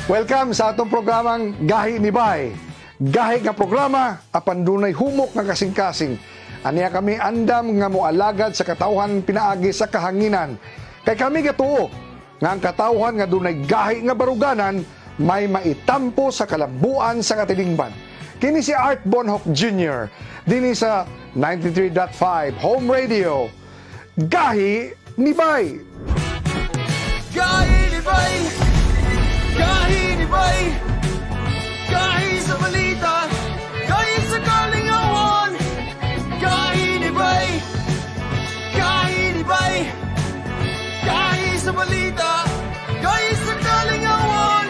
Welcome sa atong programang Gahi ni Bay. Gahi nga programa apan dunay humok nga kasing-kasing. Aniya kami andam nga moalagad sa katawhan pinaagi sa kahanginan. Kay kami gatuo nga ang katawhan nga dunay gahi nga baruganan may maitampo sa kalambuan sa katilingban. Kini si Art Bonhoc Jr. dinhi sa 93.5 Home Radio. Gahi ni Bay. Gahi ni Bay! Gahi ni Bay! Gahi sa balita! Gahi sa kalingawan! Gahi ni Bay! Gahi ni Bay! Gahi sa balita! Gahi sa kalingawan!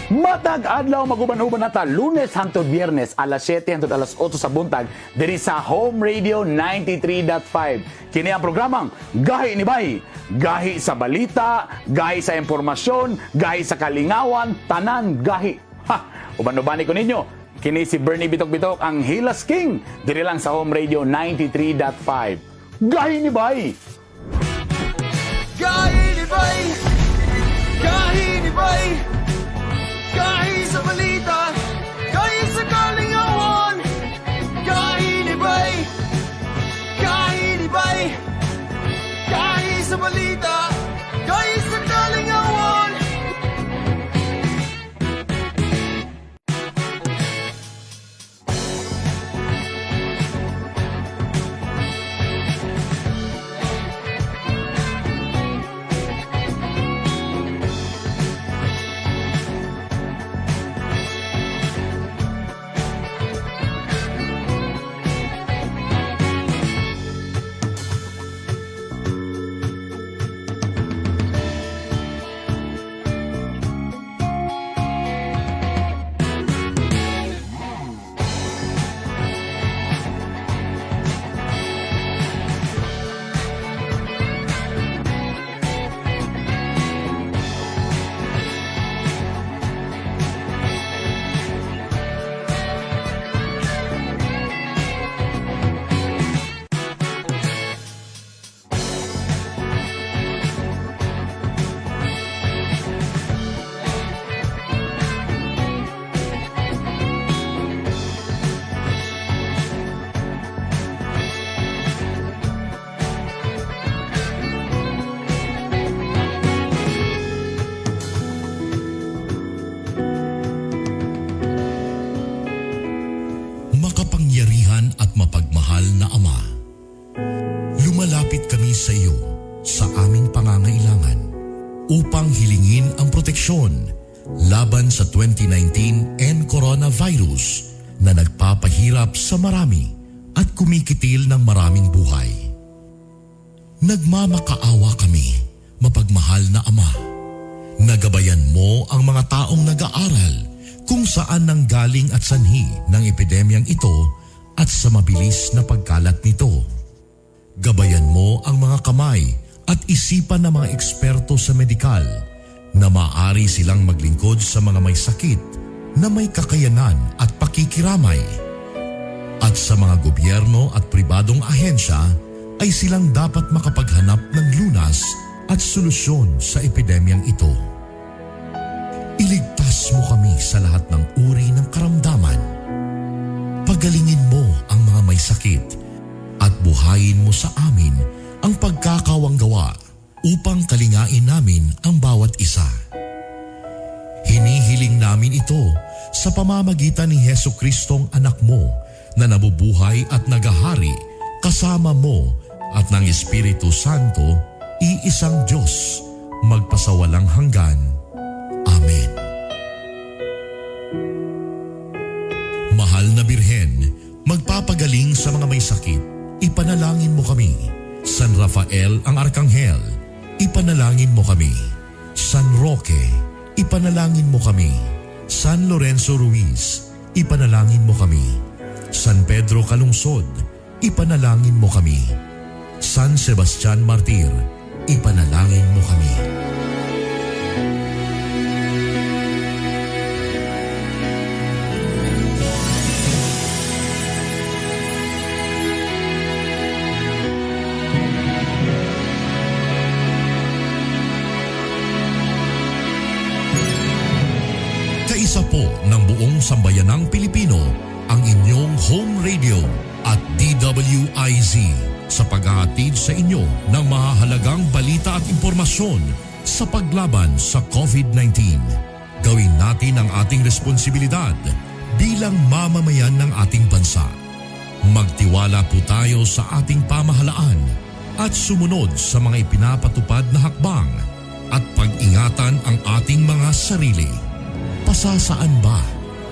Matag adlaw maguban-uban nata Lunes hangtod Biyernes alas 7 hangtod alas 8 sa buntag diri sa Home Radio 93.5. Kini ang programang Gahi ni Bay. Gahi sa balita, gahi sa impormasyon, gahi sa kalingawan, tanan gahi. Ha, uban-ubani ko ninyo. Kini si Bernie Bitok Bitok ang Hilas King diri lang sa Home Radio 93.5. Gahi ni Bay. Gahi ni Bay! Gahi ni Bay! Gahi sa balita! Gahi sa kalingawan! Gahi ni Bay! Gahi ni Bay! Gahi sa balita! Gahi sa kalingawan! Lumalapit kami sa iyo sa aming pangangailangan upang hilingin ang proteksyon laban sa 2019 N coronavirus na nagpapahirap sa marami at kumikitil ng maraming buhay. Nagmamakaawa kami, mapagmahal na Ama. Na gabayan mo ang mga taong nag-aaral kung saan nanggaling at sanhi ng epidemyang ito at sa mabilis na pagkalat nito. Gabayan mo ang mga kamay at isipan ng mga eksperto sa medikal na maaari silang maglingkod sa mga may sakit na may kakayanan at pakikiramay. At sa mga gobyerno at pribadong ahensya ay silang dapat makapaghanap ng lunas at solusyon sa epidemyang ito. Iligtas mo kami sa lahat ng uri ng karamdaman. Pagalingin mo ang mga may sakit at buhayin mo sa amin ang pagkakawanggawa upang kalingain namin ang bawat isa. Hinihiling namin ito sa pamamagitan ni Hesu Kristong anak mo na nabubuhay at nagahari kasama mo at ng Espiritu Santo, iisang Diyos, magpasawalang hanggan. Amen. Mahal na Birhen, magpapagaling sa mga may sakit, ipanalangin mo kami. San Rafael ang Arkanghel, ipanalangin mo kami. San Roque, ipanalangin mo kami. San Lorenzo Ruiz, ipanalangin mo kami. San Pedro Calungsod, ipanalangin mo kami. San Sebastian Martir, ipanalangin mo kami. Kaisa po ng buong sambayanang Pilipino ang inyong home radio at DWIZ sa paghahatid sa inyo ng mahahalagang balita at impormasyon sa paglaban sa COVID-19. Gawin natin ang ating responsibilidad bilang mamamayan ng ating bansa. Magtiwala po tayo sa ating pamahalaan at sumunod sa mga ipinapatupad na hakbang at pag-ingatan ang ating mga sarili. Pasasaan ba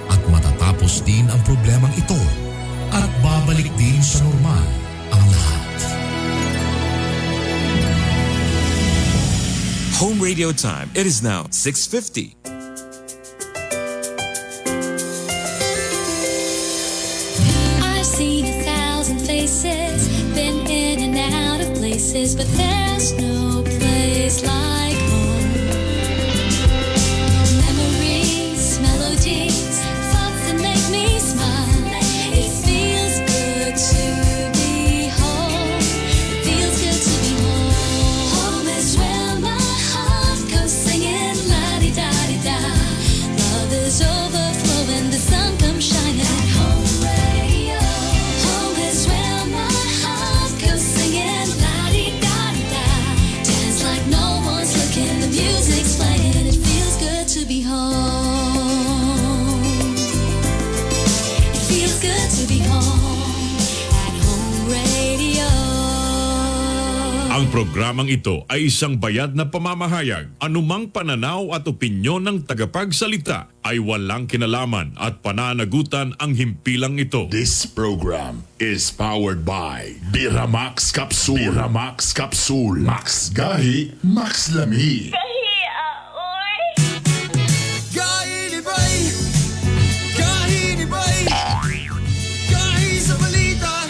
at matatapos din ang problemang ito at babalik din sa normal ang lahat. Home radio time. It is now 6:50. I've seen a thousand faces, been in and out of places, but there's no place like home. Memories, melodies, thoughts that make me smile. It feels good to be home. It feels good to be home. Home is where my heart goes singing la di da di da. Love is overflowing, the sun comes shining at home radio. Home is where my heart goes singing la di da di da. Dance like no one's looking, the music's playing. It feels good to be home. It feels good to be home at home radio. Ang programang ito ay isang bayad na pamamahayag. Anumang pananaw at opinyon ng tagapagsalita ay walang kinalaman at pananagutan ang himpilang ito. This program is powered by Biramax Capsule. Biramax Capsule. Max Gahi, Max Lami. Gahi ni Bay! Gahi ni Bay! Gahi sa balita!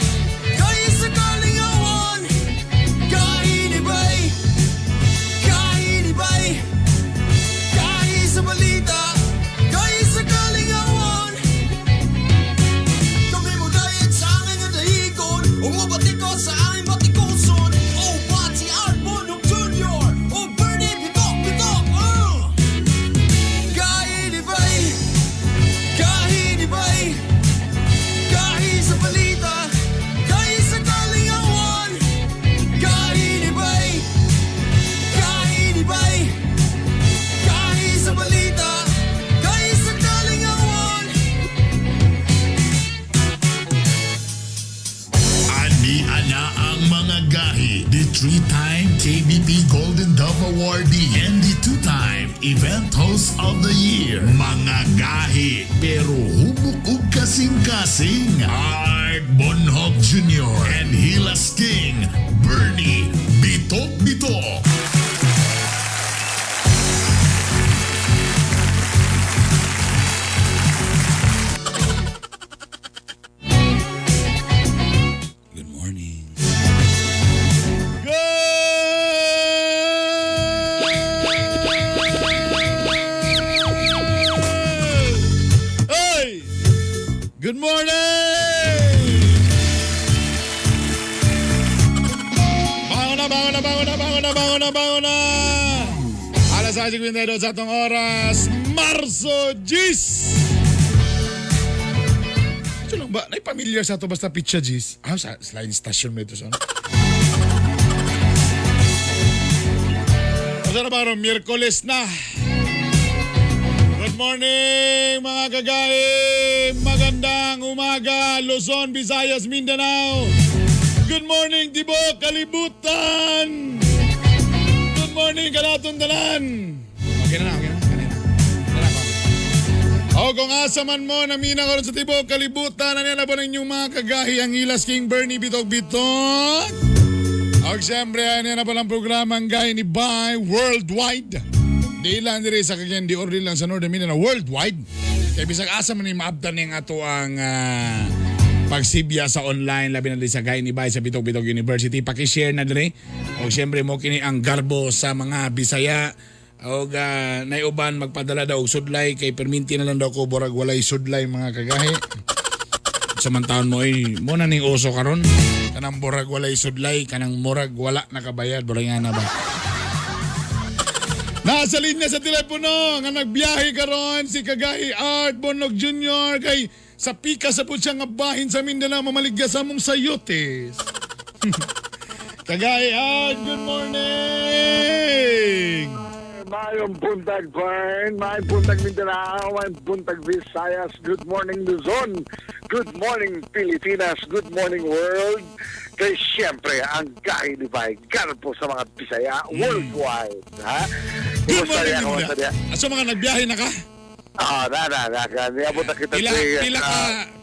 Gahi sa kalingawan! Gahi ni Bay! Gahi ni Bay! Gahi sa balita! Gahi sa kalingawan! Kami mo dayat sa aming dahigon. Umubatikot sa aming batikuson. O Pati Art Bonong Jr. O Bernie Bito. kagahi, the three-time KBP Golden Dove Awardee and the two-time Event Host of the Year. Mga gahi, pero humok og kasing-kasing. Art Bonhoc Jr. and Hilas King, Bernie Bitok Bitok. Good morning. Good! Hey! Good morning! Bangon na, bangon na, bangon na, bangon na, bangon na, bangon na! Alas 6:52 sa atong oras, Marso 10! Ito lang ba? Nay-familiar sa ato basta pizza Gis. Ah, sa line station mo ito sa ano? Basta na ba, Miyerkules na. Good morning mga kagahi! Magandang umaga Luzon, Visayas, Mindanao! Good morning Tibok, Kalibutan! Good morning kanaton tanan! Okay na na, okay na. Okay na. Tara pa. O kung asa man mo, namina karon sa Tibok, Kalibutan, ano na ba ninyong mga kagahi ang Hilas King Bernie Bitok Bitok? Og siyempre, ano na palang programa ang Gahi ni Bay Worldwide. Di lang diri sa Cagayan de Oro, di lang sa Northern Mindanao, worldwide. Kaya bisag asa man ni maabtan ning ato ang pagsibya sa online labi na diri sa Gahi ni Bay sa Bitok Bitok University. Paki-share na diri. Og siyempre mo kini ang garbo sa mga Bisaya. Og naiuban magpadala daw og sudlay kay perminti na lang daw ko borag walay sudlay mga kagahi. Samantaon mo ay mo na ning uso karon kanang borag walay sudlay kanang murag wala nakabayad borag nga na ba. Nasa linya sa telepono nga nagbiyahe karon si Kagahi Art Bonog Jr. kay sa pika sa pud siya nga bahin sa Mindanao mamaligya sa among sayotes. Kagahi Art, good morning! Mayong buntag, Vern. Mayong buntag, Mindanao. Mayong buntag, Visayas. Good morning, Luzon. Good morning, Pilipinas. Good morning, world. Kay siyempre, ang Gahi ni Bay, garbo sa mga Bisaya worldwide. Ha? Good Kumusta morning, niya? Kumusta Mindanao. niya? So mga nagbiyahe na ka? Ah, na, na, na. Niabot na kita Pila, sa- pila ka,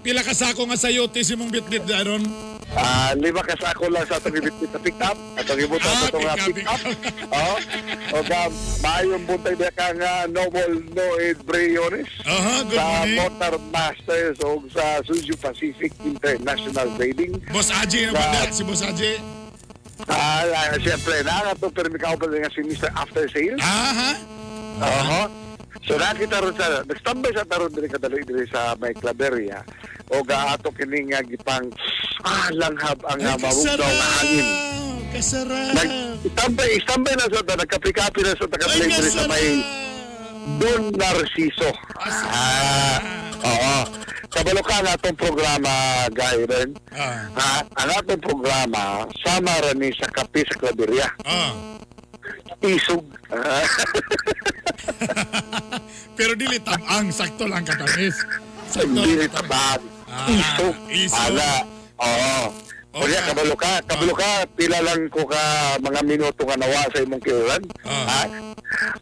pila ka sako nga sayotes imong bitbit aron? Ah, 5 ka sako lang sa atong ibitbit na pick up. Atong ibutan sa atong Pick up, pick up. Oo. O ka, maayong buntag diha ka nga Noble Noed Briones. Aha, good sa morning. Motor Masters o sa Suzu Pacific International Trading. Boss Aji na ba si Boss Aji? Siyempre, nakakatong pero may kaupal nga si Mr. After Sales. Aha. Oo. So nakita ron sa nagstambay sa taron diri kadali diri sa may Claveria o gaato kini nga gipang langhab ang Ay, mabugnaw nga hangin. Kasarap. Nag istambay na sa nagkapi-kapi na sa Ay, taga diri sa may Don Narciso. Oo. Kabalo ka na atong programa, Guy Ren. Ang atong programa, sama ra ni sa kape sa Claveria. Isog. Pero dili tabang, sakto lang katamis. Sakto. Dili tabang. Isog. Isog. Ala. Oo. Kunya, kabalo ka, pila lang ko ka mga minuto nga nawa sa imong kiuran. Ha?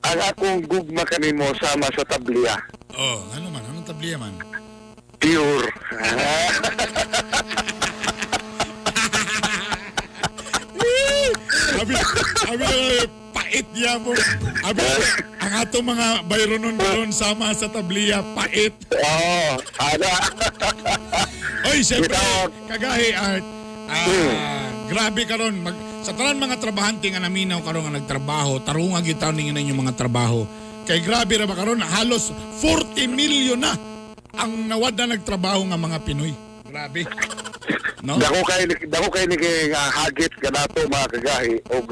Ang akong gugma kanimo sama sa tabliya. Oh, ano man? Anong tabliya man? Pure. Abi na pait niya mo. Abi, ang atong mga bayronon karon sama sa tabliya, pait. Oo, ana. Oy, siyempre, kagahi Art. Grabe karon sa tanan mga trabahante nga naminaw karon nga nagtrabaho, tarunga gyud taon ninyo inyong mga trabaho. Kay grabe ra ba karon halos 40 million na ang nawad na nagtrabaho nga mga Pinoy. Grabe. No? Dako kay ni kay nga hagit kanato mga kagahi og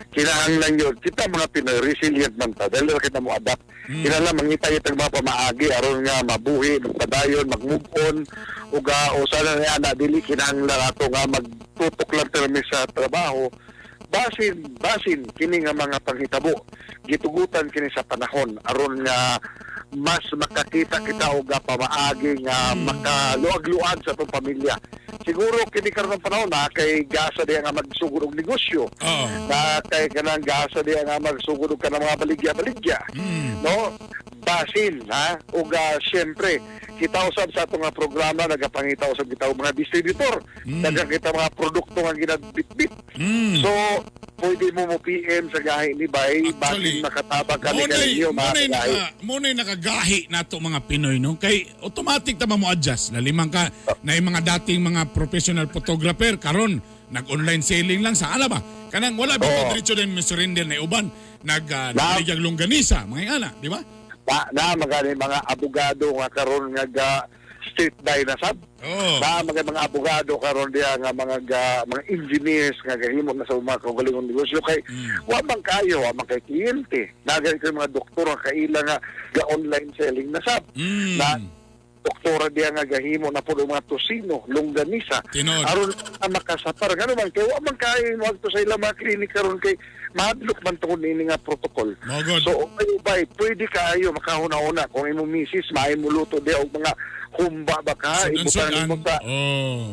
kinahanglan yun. Kita mga Pinoy resilient man ta. Dahil ra kita mo adapt. Kinahanglan mangita kitang mga pamaagi aron nga mabuhi, magpadayon, mag-move on ug usa na niya na dili kinahanglan ato nga magtutok lang permi sa trabaho. Basin kini nga mga panghitabo gitugutan kini sa panahon aron nga mas makakita kita og pamaagi nga makaluag-luag sa atong pamilya. Siguro kini karon ng panahon na kay gasa diya nga magsugod og negosyo. Na kay kanang gasa diya nga magsugod og kanang mga baligya-baligya. No? Basin ha, ug siyempre kita usab sa atong nga programa, nagapangita usab kita og mga distributor, daghan kita mga produkto nga ginabitbit. So pwede mo mo PM sa Gahi ni Bay, basin makatabang kami kaninyo, mga Muna'y kagahi. Muna'y nakagahi nato mga Pinoy, no? Kay automatic ta ba mo adjust. Laliman ka na yung mga dating mga professional photographer karon nag-online selling lang sa ala ba. Kanang wala ba diretso din mo surrender na uban nag nagbaligya longganisa mga ingana, di ba? Na mga mga abogado nga karon nga ga street by na sab. Na mga mga abogado karon diha nga mga ga, mga engineers nga gahimo na sa mga kaugalingong negosyo kay wa man kayo, wa man kay kliyente. Na gani kay mga doktor nga kaila nga ga online selling na sab. Na doktora diha nga gahimo na pud og mga tosino, longganisa. Tinuod. Aron na makasapar ngano man kay wa man kaayo moadto sa ilang mga klinik karon kay mahadlok man tungod niini nga protocol. Mo good. So okay bay, pwede kaayo makahuna-huna kung imong misis maayo mo luto diha og mga humba ba ka, ibutang Sud-sudan. nimo sa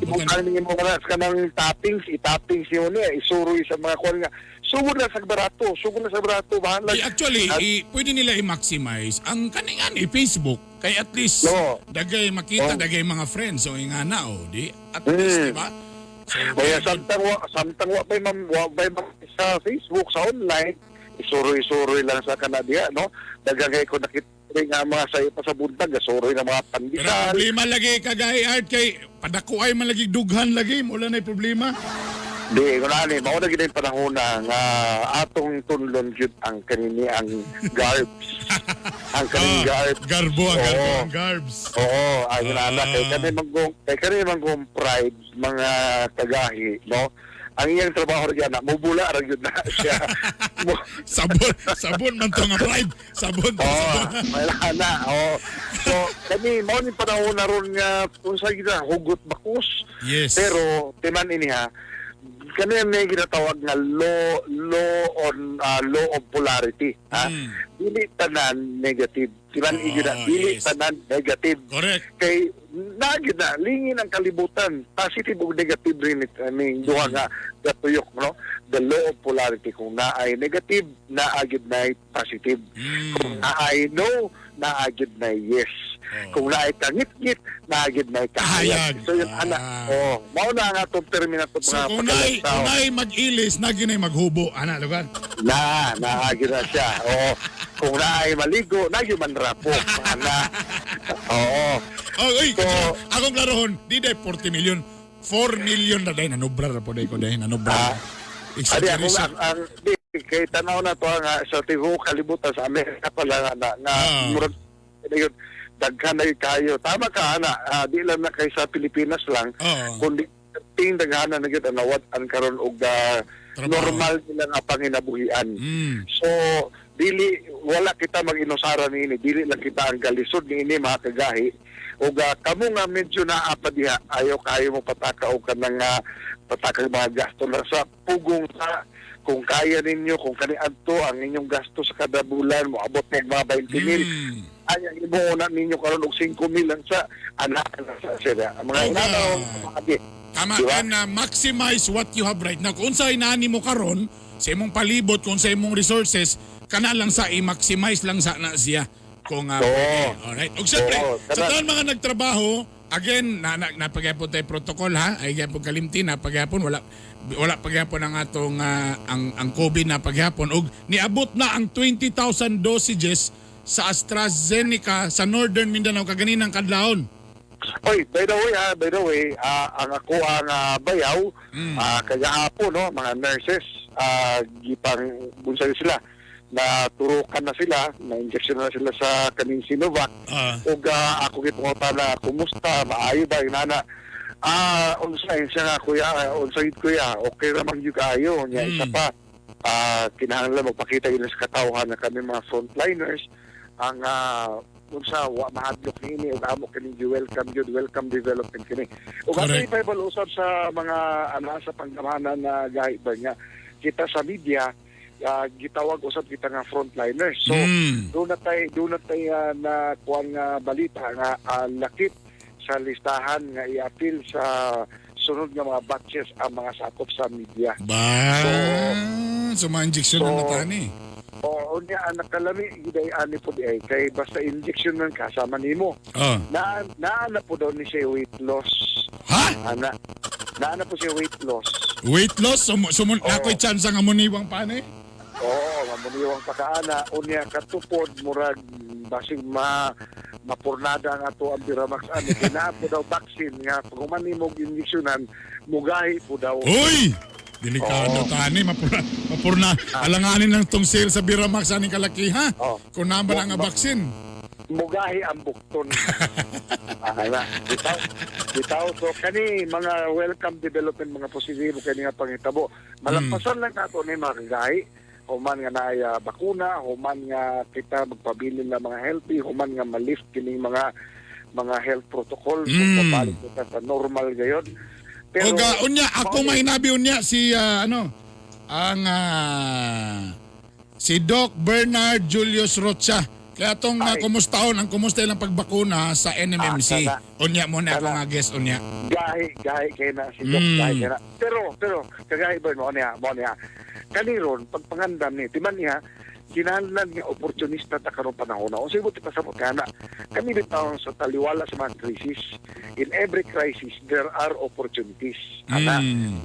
ibutang nimo sa kanang toppings, i-toppings nimo niya, isuroy sa mga kuan nga. Sugod na sa barato, sugod na sa barato, bahala. Eh, actually, pwede nila i-maximize ang kaningan i-Facebook kay at least dagay makita, dagay mga friends so ingana oh, di at least, di ba? So, Kaya samtang wa bay ma'am, wa bay ma'am sa Facebook, sa online, isuroy-isuroy lang sa kanadiya, no? Dagagay ko nakita nga mga sayo pa sa buntag, isuroy na mga Pero pandesal. problema lagi kagay art kay padako ay man lagi dughan lagi wala na problema. Di, kung ano, mao na gid ang panahon na nga atong tunlon jud ang kanini ang garbs. Ang kaning garbs. Garbo ang garbo Oo. ang garbs. Oo, ang ah. Kay kani manggong pride mga kagahi, no? Ang iyang trabaho ra na mubula ra gyud na siya. Sabon, sabon man to nga pride. Sabon to. Oo, wala na. Oo. So, kani mao ni panahon na ron nga unsa gyud na, hugot bakus. Yes. Pero timan ini ha, kani may ginatawag nga law law on law of polarity, ha. Dili tanan negative. Timan oh, na, dili tanan negative. Correct. Kay na gyud na lingin ang kalibutan, positive ug negative rin it. I mean, duha nga gatuyok, no? The law of polarity, kung naay negative, naa gyud na positive. Kung naay no, naa gyud na yes. Kung naay kangitngit, naa gyud na Kahayag. kahayag. So yun ana. Oh, mao na ang atong termina to So mga kung naay pagkalantaw. kung naay mag-ilis na ginay maghubo ana lugar. Na, naagi na siya. Oo. Kung naay maligo, na gyud man rapo. Ana. Oo. Oh, oy, so, akong klarohon, di day 40 million, 4 million na day nanobra ra po day ko day nanobra. Adi ako Exaggeration. ang di, kay tanaw na to nga sa tibuok kalibutan, sa Amerika pa lang na, na murag yun, daghan na yun kayo. Tama ka ana, di lang na kay sa Pilipinas lang, kundi ting daghan na gyud ang nawad-an karon og normal nila nga panginabuhian. So dili wala kita mag-inusara niini, dili lang kita ang galisod niini, mga kagahi. Ug kamo nga medyo naa pa diha, ayo kayo mo pataka og kanang pataka mga gasto lang sa pugong sa kung kaya ninyo, kung kani adto ang inyong gasto sa kada bulan moabot mo og mga 20 mil, ay ang imo una ninyo karon og 5 mil lang sa anak lang sa sila ang mga inana mga abi. Tama, Diba? and maximize what you have right now. Kung unsay naani mo karon sa imong palibot, kung sa imong resources, kana lang sa i-maximize lang sa na siya. Kung pwede. Alright. Ug syempre, Oo, sa kana- tanan mga nagtrabaho, again, na, na napagyapon tayo protocol ha. Ay gyapon kalimti, napagyapon wala wala pagyapon ang atong ang COVID na pagyapon ug niabot na ang 20,000 dosages sa AstraZeneca sa Northern Mindanao kaganinang kadlawon. Oy, by the way, by the way, ang ako ang bayaw, kagahapon, no, mga nurses, gipang bunsay sila, na turukan na sila, na injection na sila sa kaning Sinovac. Ug ako gipangutana, kumusta, maayo ba inana? Unsa siya nga kuya, unsa gid kuya, okay ra man gyud kaayo nya. Isa pa, kinahanglan magpakita yun sa katawhan na kami mga frontliners ang unsa wa mahadlok niini ug amo kini welcome gyud, welcome development kini. Ug ato ipahibalo usab sa mga ana sa panggamhanan na gahi ba nga kita sa media, gitawag usab kita nga frontliners. So doon na tay na kuan nga balita nga lakip sa listahan nga i-appeal sa sunod nga mga batches ang mga sakop sa media. Ba, so, mga injection na natani. Oo, niya ang nakalami giday ani po di ay kay basta injection man kasama nimo. Oh. Na naa na po daw ni siya weight loss. Ha? Ana. Naa na po siya weight loss. Weight loss? Sumun ako'y chance nga muniwang pa ni? Oo, mamuniwang pakaana unya katupod murag basig ma mapurnada ang ato ang Biramax ani kay naa po daw vaccine nga pag human nimo og injeksyonan mugahi po daw. Uy! Delikado Oo. tani, mapurna, mapurna. Alanganin lang tong sale sa Biramax aning kalaki, ha? Oo. Kung namba na nga vaccine. Mugahi ang bukton. Ana, bitaw, bitaw. So kani mga welcome development, mga positibo kani nga pangitabo. Malampasan lang nato ni mga kagahi. Human nga naay bakuna, human nga kita magpabilin na mga healthy, human nga malift kining mga mga health protocol kung mabalik kita sa normal gayon. Pero Oga, unya, ako mao ni- mahinabi unya si, ano, ang, si Doc Bernard Julius Rocha. Kaya itong Ay. kumustahon, ang kumusta ilang pagbakuna sa NMMC. Ah, kana. Unya mo na ako Kana. nga guest, unya. Gahi, gahi kay na si Doc, gahi kay na. Pero, kagahi ba, mo niya. Kaniron, pagpangandam ni, timan niya, kinahanglan nga oportunista ta karong panahon na. Unsay buti pasabot ka na. Kami bitaw sa taliwala sa mga krisis. In every crisis, there are opportunities. Ana.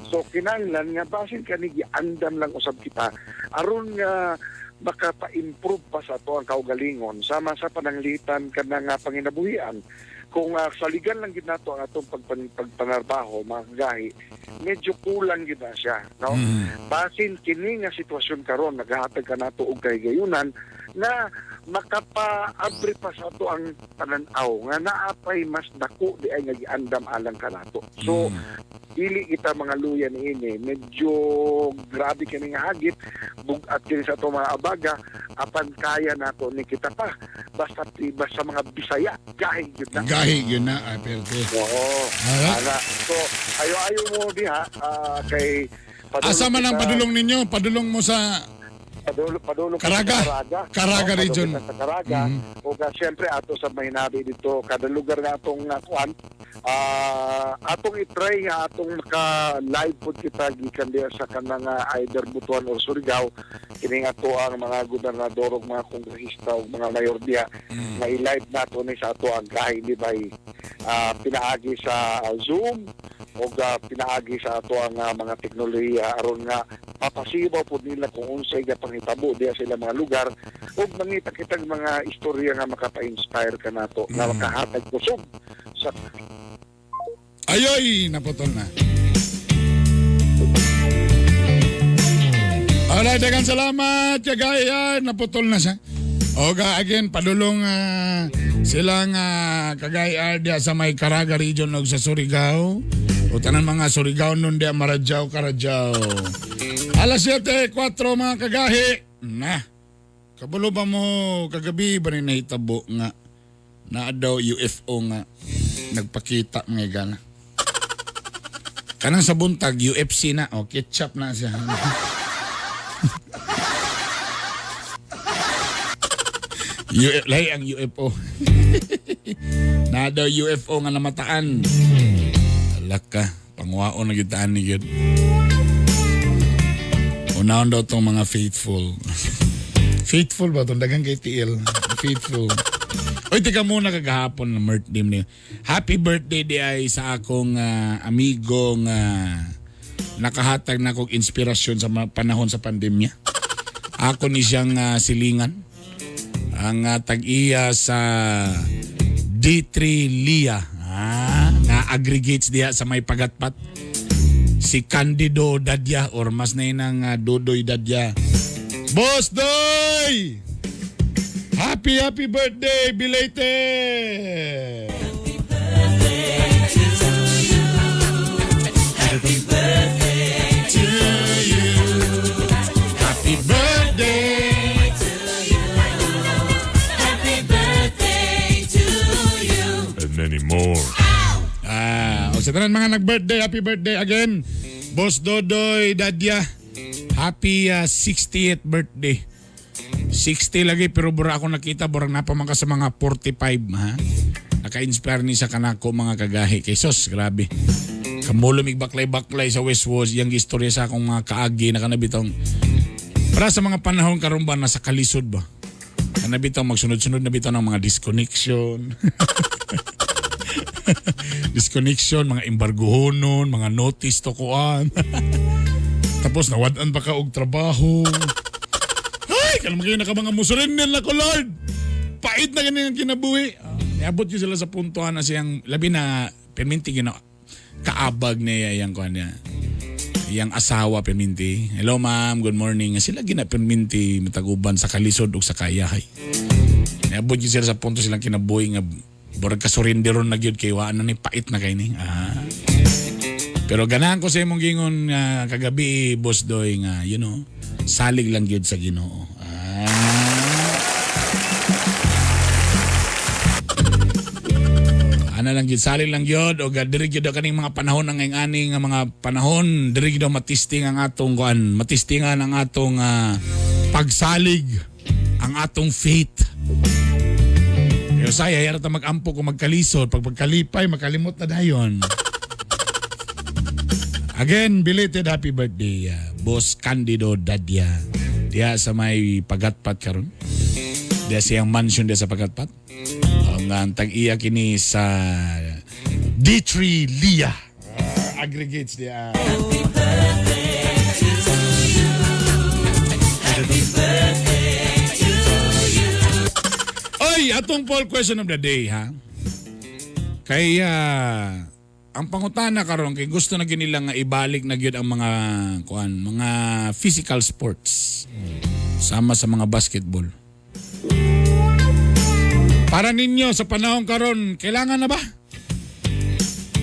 So kinahanglan nga basin kani giandam lang usab kita aron nga makapa-improve pa sa ato ang kaugalingon sama sa pananglitan kana nga panginabuhian. Kung saligan lang gid nato ang atong pagpanarbaho mga kagahi, medyo kulang gid na siya, no? Basin kini nga sitwasyon karon naghahatag ka nato og kahigayunan na makapaabri pa sa ato ang panan-aw nga naapay mas dako di ay nga giandam alang kanato. So dili kita mga luya niini, medyo grabe kini nga hagit, bugat kini sa ato mga abaga, apan kaya nato ni kita pa basta basta mga Bisaya gahi gyud na. Gahi yun na, ay, perte. Oo. Alright. Ana. So ayo-ayo mo diha kay padulong Asa man ang kita- padulong ninyo? Padulong mo sa Padulong Caraga. kita sa Caraga. Caraga Oo, padulong region. kita sa Caraga. O ka, siyempre ato sa Mahinabi dito kada lugar nga atong kuan atong i-try nga atong maka live pod kita gikan diha sa kanang either Butuan or Surigao kini nga ato ang mga gobernador ug mga kongresista ug mga mayor diha nga i-live nato ni sa ato ang gahi di bay pinaagi sa Zoom o pinaagi sa ato ang mga teknolohiya aron nga mapasibaw pod nila kung unsay gapanghitabo diha sa ilang mga lugar ug mangita kitag mga istorya nga makapa-inspire kanato nga makahatag kusog sa Ayoy, naputol na. Alright, daghang salamat, kagaya. Naputol na siya. Oga, again, padulong silang kagaya diya sa may Caraga region og sa Surigao. O tanan mga Surigao nun diya Maradyaw, Karadyaw. Alas 7:04 mga kagahi. Na, kabulo ba mo kagabi ba ni nahitabo nga naa daw UFO nga nagpakita mga gana. Kanang sa buntag, UFC na. O, ketchup na siya. Lahi ang UFO. Na daw UFO nga namataan. Alak ka. Pangwaon na gitaan ni Gid. Unahon daw tong mga faithful. Faithful ba itong dagang kay TL? Faithful. Uy, teka muna kagahapon na birthday niyo. Happy birthday di ay sa akong amigong nakahatag na akong inspirasyon sa panahon sa pandemya. Ako ni siyang silingan. Ang tag-iya sa D3 Lia. Na aggregates diha sa may pagatpat. Si Candido Dadya or mas na inang Dodoy Dadya. Boss Doy! Happy, happy birthday, belated! Happy birthday to you. Happy birthday to you. Happy birthday to you. Happy birthday to you. And many more. O sa tanan mga nag-birthday, happy birthday again. Boss Dodoy Dadya, happy 60th birthday. 60 lagi pero bura ako nakita burang napaman ka sa mga 45 ha. Naka-inspire ni sa kanako mga kagahi kay sos, grabe. Kamulom baklay-baklay sa Westwoods, yang istorya sa akong mga kaagi na kanabitong para sa mga panahon karon ba nasa kalisod ba? Kanabitong magsunod-sunod na bitaw ng mga disconnection. Disconnection, mga embargohonon, mga notice to kuan. Tapos nawad-an pa ka og trabaho. Ay, kanang kayo naka mga musurender na ko, Lord. Pait na ganin ang kinabuhi. Niabot yun sila sa punto na siyang labi na perminti gina kaabag niya yang kuan niya. Yang asawa perminti. Hello ma'am, good morning. Sila gina perminti mataguban sa kalisod ug sa kayahay. Niabot yun sila sa punto silang kinabuhi nga burag kasurinderon na gyud kay waan na ni pait na kay ni. Pero ganahan ko sa imong gingon nga kagabi, Boss Doy, nga salig lang gyud sa Ginoo. Ana lang gyud, salig lang gyud og diri gyud kaning mga panahon ang ani nga mga panahon diri gyud matisting ang atong kuan, matistingan ang atong pagsalig, ang atong faith. Pero saya yara ta magampo kung magkalisod, pag pagkalipay makalimot na dayon. Again, belated happy birthday, Boss Candido Dadia. Diya sa may Pagatpat karon. Diya siyang mansion diya sa Pagatpat. Ang tag-iya kini sa D3 Lia. Aggregates diya. Happy birthday to you. Happy birthday to you. Oy, atong poll question of the day, ha? Kaya ang pangutana karon kay gusto na gyud nila nga ibalik na gyud ang mga kuan, mga physical sports. Sama sa mga basketball. Para ninyo sa panahon karon, kailangan na ba?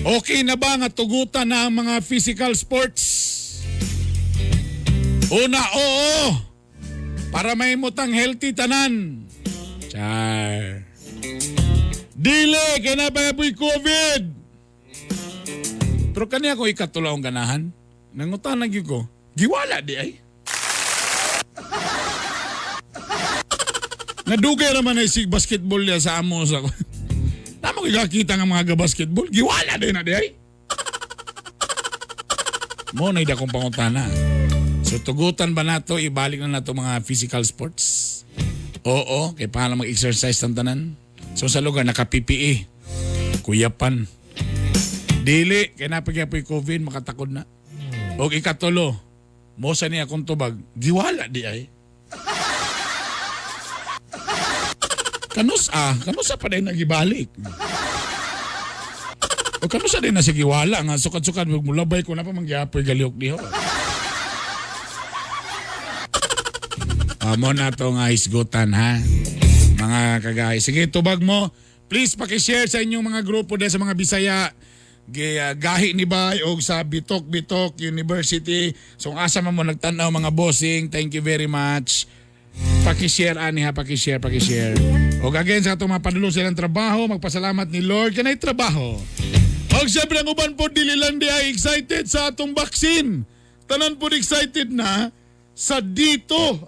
Okay na ba nga tugutan na ang mga physical sports? Una, oo. Para mahimutang healthy tanan. Char. Dili, kay na pa COVID. Pero kaniya ko ikatulo ang ganahan. Nangutan na gyud ko. Giwala di ay. Nadugay raman ay sig basketball niya sa amo sa ko. Tama ko kakita nga mga ga-basketball. Giwala din na di ay. Mo na akong pangutana. So tugutan ba nato, ibalik na nato mga physical sports? Oo, kay paano mag-exercise tan tanan? So sa lugar, naka-PPE. Kuyapan. Dili, kay napagyapoy COVID, makatakod na. Og ikatulo, mo sa niya akong tubag, giwala di ay. Kanus-a pa din nagibalik. O kanusa din na si giwala nga sukad-sukad mulabay ko na pa manggiapoy galiok diho. Mo na to nga hisgutan ha. Mga kagay. Sige, tubag mo. Please paki-share sa inyong mga grupo din sa mga Bisaya. Gahi ni Bay og sa Bitok Bitok University. So kung asa man mo nagtan-aw mga bossing, thank you very much. Paki-share ani ha, paki-share, paki-share. Og again sa atong mga padulong silang trabaho, magpasalamat ni Lord kanay trabaho. Og syempre ang uban po dili lang di ay excited sa atong vaccine. Tanan po excited na sa dito.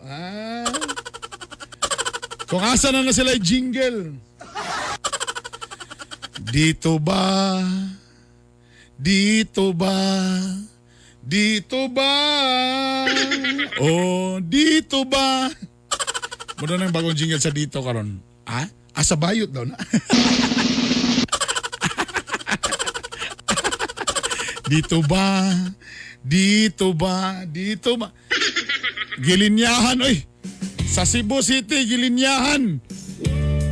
Kung asa na na sila jingle. Dito ba? Dito ba? Dito ba? Oh, dito ba? Muna nang bagong jingle sa dito karon. Ah? Asa bayot daw na. Dito ba? Dito ba? Dito ba? Gilinyahan, oy. Sa Cebu City, gilinyahan.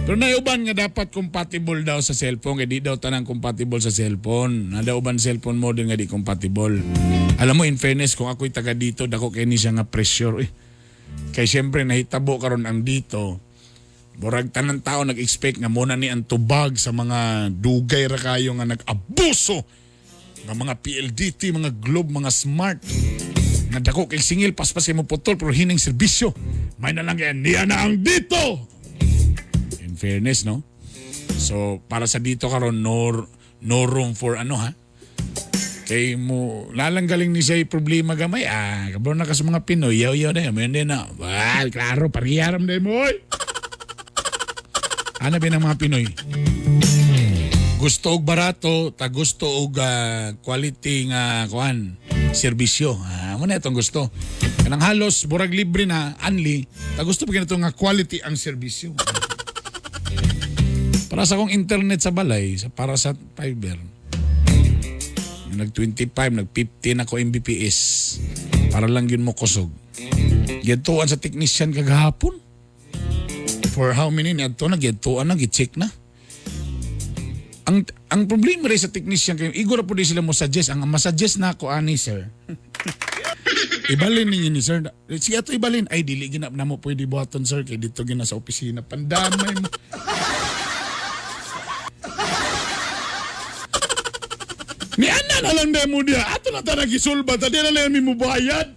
Pero naiuban nga dapat compatible daw sa cellphone. Kaya di daw tanang compatible sa cellphone. Nada uban cellphone model nga di compatible. Alam mo, in fairness, kung ako'y taga dito, dako kay ni siya nga pressure. Eh. Kaya siyempre, nahitabo karon ang dito. Murag tanang tao nag-expect nga muna ni ang tubag sa mga dugay ra kayo nga nag-abuso nga mga PLDT, mga Globe, mga Smart. Nga dako kay singil, paspas kay mo putol, pero hining serbisyo. May na lang yan, niya na ang dito! In fairness, no? So, para sa dito karon no room for ano, ha? Kay mo, lalanggaling ni siya problema gamay. Kabro na ka sa mga Pinoy, yaw-yaw na yun. Mayon din na. Well, klaro, pariyaram din mo, oy! Ano ba ng mga Pinoy? Gusto og barato, ta gusto og quality nga kuan, serbisyo. Ah, mo na itong gusto. Kanang halos burag libre na anli, ta gusto pa kinato nga quality ang serbisyo. Para sa akong internet sa balay, para sa fiber. Nag 25, nag 15 ako Mbps. Para lang yun mo kusog. Gituan sa technician kagahapon. For how many ni adto na gituan na gi-check na. Ang problema rin sa technician kayo, igor po di sila mo suggest. Ang masuggest na ako ani sir. Ibalin ninyo ni sir. Sige ato ibalin. Ay dili ginap na mo pwede buhaton sir kay dito gina sa opisina. Pandamay mo. Ni ana na lang demo diya. Ato na ta nagisulba ta di na lang mi mubayad.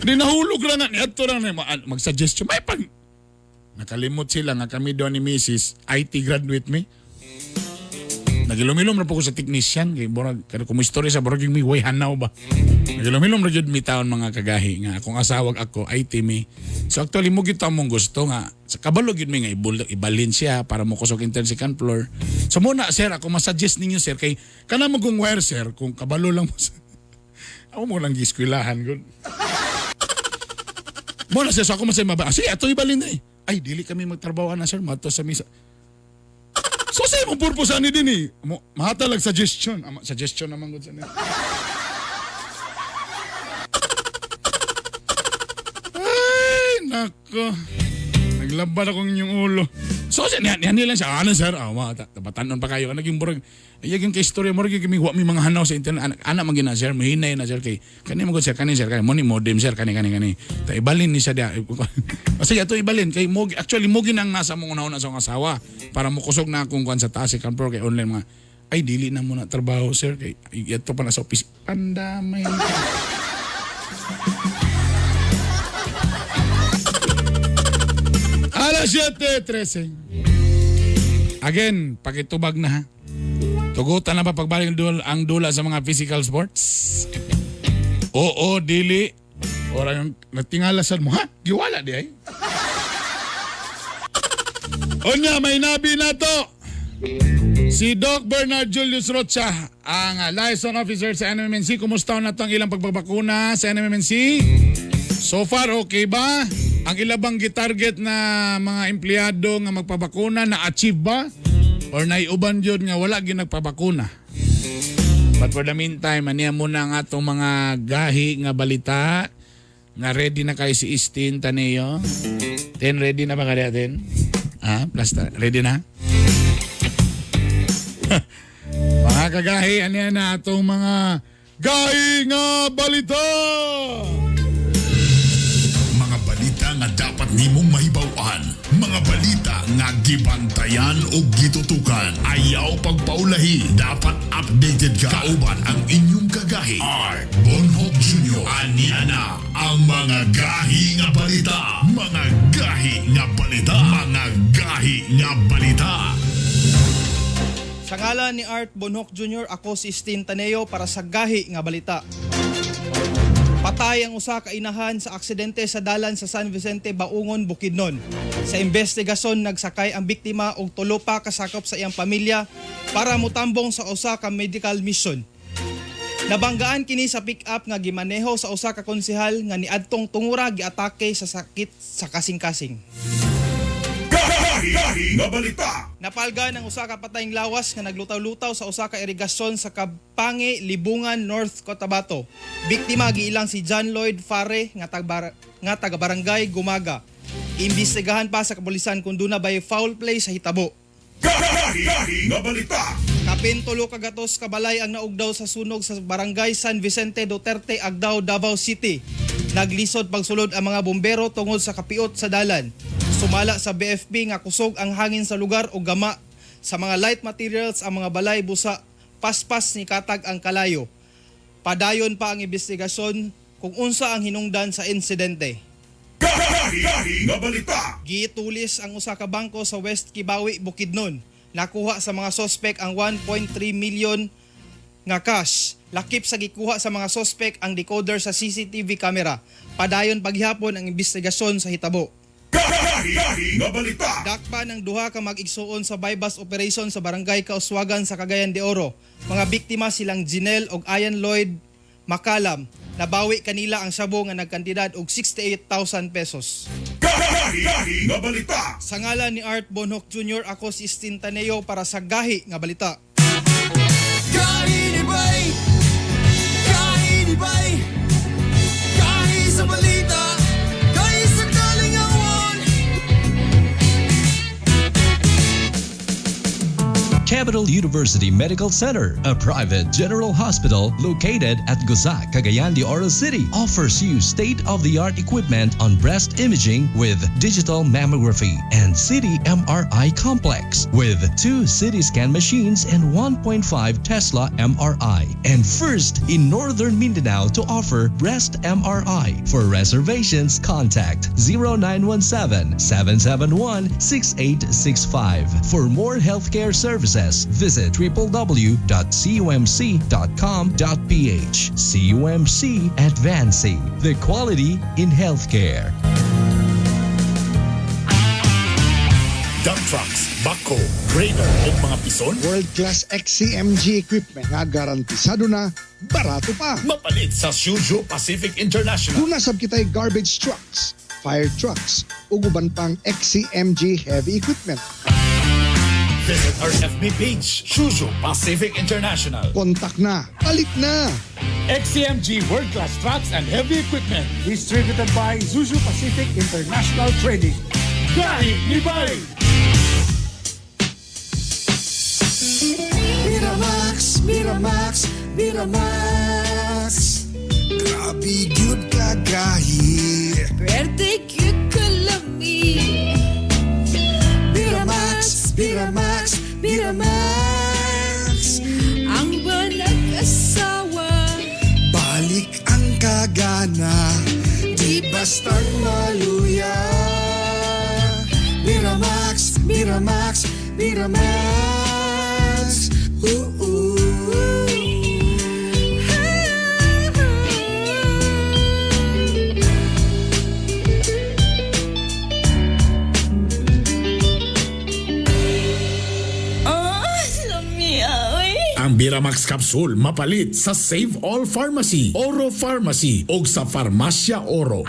Di nahulog ra na ni ato ra na mag-suggest siya. May pag nakalimot sila nga kami doon ni Mrs. IT graduate mi. Nagilom-ilom ra po ko sa technician kay burag kada kung istorya sa burag yung mi way hanaw ba. Nagilom-ilom ra jud mi taon mga kagahi nga akong asawag ako IT mi. So actually mo gyud among gusto nga sa kabalo gyud mi nga ibalin siya para mo kusog intern second floor. So muna sir ako masuggest ninyo sir kay kana mo kung wire sir kung kabalo lang mo sa ako mo lang gieskwilahan gud. Mo na sir so ako man say maba. Sige ato ibalin eh. Ay dili kami magtrabaho na sir mato sa misa. So sa imong purpose ani din eh. Mo mahatalag suggestion. Ama, suggestion naman gud sa ni. Ay, nako. Naglaban akong inyong ulo. So sa niya niya lang siya. Ano sir? Ah, ma, tabatanon pa kayo. Naging murag ay yung kay istorya murag yung kami wa mi mga hanaw sa internet. Anak, anak man gina sir, mahinay na sir kay kani mo gud sir, kani sir, kani mo ni modem sir, kani kani kani. Ta ibalin ni siya dia. Sige ato ibalin kay mo actually mo ginang nasa mong una-una sa akong asawa para mokusog na akong kuan sa taas sa floor kay online mga ay dili na mo na trabaho sir kay ito pa na sa office. Pandamay. Alas 7:13. Again, pakitubag na ha. Tugutan na ba pagbalik ang dula sa mga physical sports? Oo, dili. Ora yung nagtingalasan mo, ha? Giwala di ay. Onya, may nabi na to. Si Doc Bernard Julius Rocha, ang liaison officer sa NMMNC. Kumusta na to ang ilang pagbabakuna sa NMMNC? So far, okay ba? Ang ilabang gitarget na mga empleyado nga magpabakuna, na-achieve ba? Or naiuban yun nga wala gyud nagpabakuna? But for the meantime, aniya muna ang atong mga gahi nga balita nga ready na kay si Istin Taneo. Ten, ready na ba ka natin? Ah, plasta, ready na? Mga kagahi, aniya na atong mga gahi nga balita! Mga balita nga dapat nimong mahibaw-an, mga balita nga gibantayan o gitutukan. Ayaw pagpaulahi, dapat updated ka. Kauban ang inyong kagahi. Art Bonhoc Jr. Aniya na ang mga gahi nga balita. Mga gahi nga balita. Mga gahi nga balita. Sa ngalan ni Art Bonhoc Jr., ako si Stin Taneo para sa Gahi nga Balita. Patay ang usa ka inahan sa aksidente sa dalan sa San Vicente, Baungon, Bukidnon. Sa investigasyon, nagsakay ang biktima og tulo pa kasakop sa iyang pamilya para motambong sa usa ka medical mission. Nabanggaan kini sa pick-up nga gimaneho sa usa ka konsehal nga niadtong tungura giatake sa sakit sa kasing-kasing. Napalga ng usa ka patayng lawas nga naglutaw-lutaw sa usa ka irigasyon sa Kapangi, Libungan, North Cotabato. Biktima giilang si John Lloyd Fare nga taga barangay Gumaga. Imbestigahan pa sa kapulisan kung duna bay foul play sa hitabo. Kapin tulo ka gatos kabalay ang naugdaw sa sunog sa barangay San Vicente Duterte, Agdao, Davao City. Naglisod pagsulod ang mga bombero tungod sa kapiot sa dalan. Sumala sa BFP nga kusog ang hangin sa lugar o gama sa mga light materials ang mga balay busa paspas ni katag ang kalayo. Padayon pa ang investigasyon kung unsa ang hinungdan sa insidente. Gitulis ang usa ka bangko sa West Kibawi, Bukidnon. Nakuha sa mga sospek ang 1.3 million nga cash. Lakip sa gikuha sa mga sospek ang decoder sa CCTV camera. Padayon paghihapon ang investigasyon sa hitabo. Gahi nga balita. Dakpa ng duha ka mag-igsuon sa bypass operation sa barangay Kauswagan sa Cagayan de Oro. Mga biktima silang Jinel og Ian Lloyd Makalam. Nabawi kanila ang sabo nga nagkantidad og 68,000 pesos. Gahi nga balita. Sa ngalan ni Art Bonhoc Jr., ako si Stin Taneo para sa Gahi nga Balita. Gahi ni Bay! Gahi ni Bay! Gahi sa balita! Gahi sa kalingawan! Capital University Medical Center, a private general hospital located at Gusa, Cagayan de Oro City, offers you state-of-the-art equipment on breast imaging with digital mammography and CT MRI complex with two CT scan machines and 1.5 Tesla MRI. And first in Northern Mindanao to offer breast MRI. For reservations, contact 0917 771 6865. For more healthcare services, visit www.cumc.com.ph. CUMC, advancing the quality in healthcare. Dump trucks, backhoe, grader o mga pison. World-class XCMG equipment nga garantisado na, barato pa. Mapalit sa Suzhou Pacific International. Duna sab kitay garbage trucks, fire trucks, ug uban pang XCMG heavy equipment. Visit our FB page, Suzhou Pacific International. Kontak na, palit na! XCMG World Class Trucks and Heavy Equipment. Distributed by Zuzu Pacific International Trading. Gahi ni Bay! Miramax, Miramax, Miramax. Grabe gyud kagahi. Pwerte gyud kalami. Miramax, Miramax, Miramax. Ang nag-asawa. Balik ang kagana, di bastang maluya. Miramax, Miramax, Miramax. Ooh, Oh, lami oy. Ang Biramax Capsule mapalit sa Save All Pharmacy, Oro Pharmacy o sa Farmacia Oro.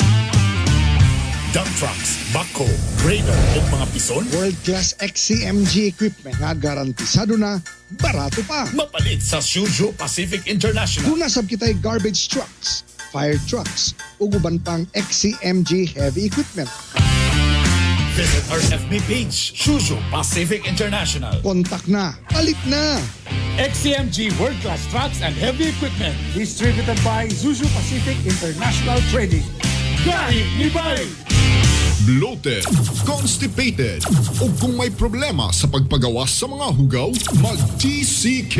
Dump trucks, backhoe, grader o mga pison. World-class XCMG equipment nga garantisado na, barato pa. Mapalit sa Suzhou Pacific International. Duna sab kitay garbage trucks, fire trucks, ug uban pang XCMG heavy equipment. Visit our FB page, Suzhou Pacific International. Kontak na, palit na! XCMG World Class Trucks and Heavy Equipment. Distributed by Zuzu Pacific International Trading. Gahi ni Bay! Bloated, constipated, o kung may problema sa pagpagawas sa mga hugaw, mag-TCK,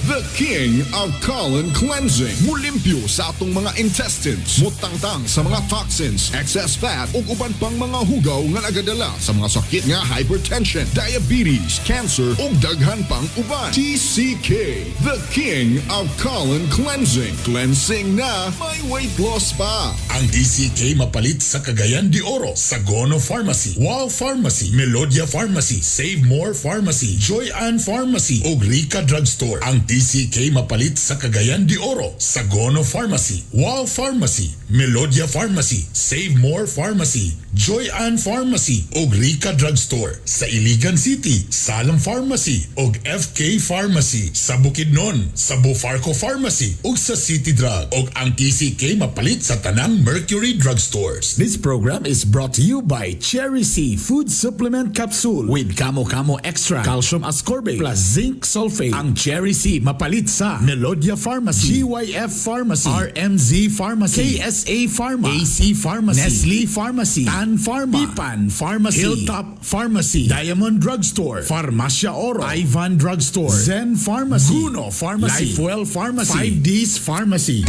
the king of colon cleansing. Mulimpyo sa atong mga intestines, mutangtang sa mga toxins, excess fat, ug uban pang mga hugaw nga nagadala sa mga sakit nga hypertension, diabetes, cancer, ug daghan pang uban. TCK, the king of colon cleansing. Cleansing na, may weight loss pa. Ang DCK mapalit sa Cagayan de Oro, Sagono Pharmacy, Wow Pharmacy, Melodia Pharmacy, Save More Pharmacy, Joy Ann Pharmacy ug Rica Drugstore. Ang DCK mapalit sa Cagayan de Oro, Sagono Pharmacy, Wow Pharmacy, Melodia Pharmacy, Save More Pharmacy, Joy Ann Pharmacy ug Rica Drugstore. Sa Iligan City, Salam Pharmacy ug FK Pharmacy. Sa Bukidnon, sa Bufarco Pharmacy ug sa City Drug. Ug ang TCK mapalit sa tanang Mercury Drugstores. This program is brought to you by Cherry C Food Supplement Capsule with Camo Camo Extra, Calcium Ascorbate, plus Zinc Sulfate. Ang Cherry C mapalit sa Melodia Pharmacy, GYF Pharmacy, RMZ Pharmacy, KSA Pharma, AC Pharmacy, Nestle Pharmacy, Tan Pharma, Pipan Pharmacy, Hilltop Pharmacy, Diamond Drugstore, Farmacia Oro, Ivan Drugstore, Zen Pharmacy, Guno Pharmacy, Lifewell Pharmacy, 5Ds Pharmacy.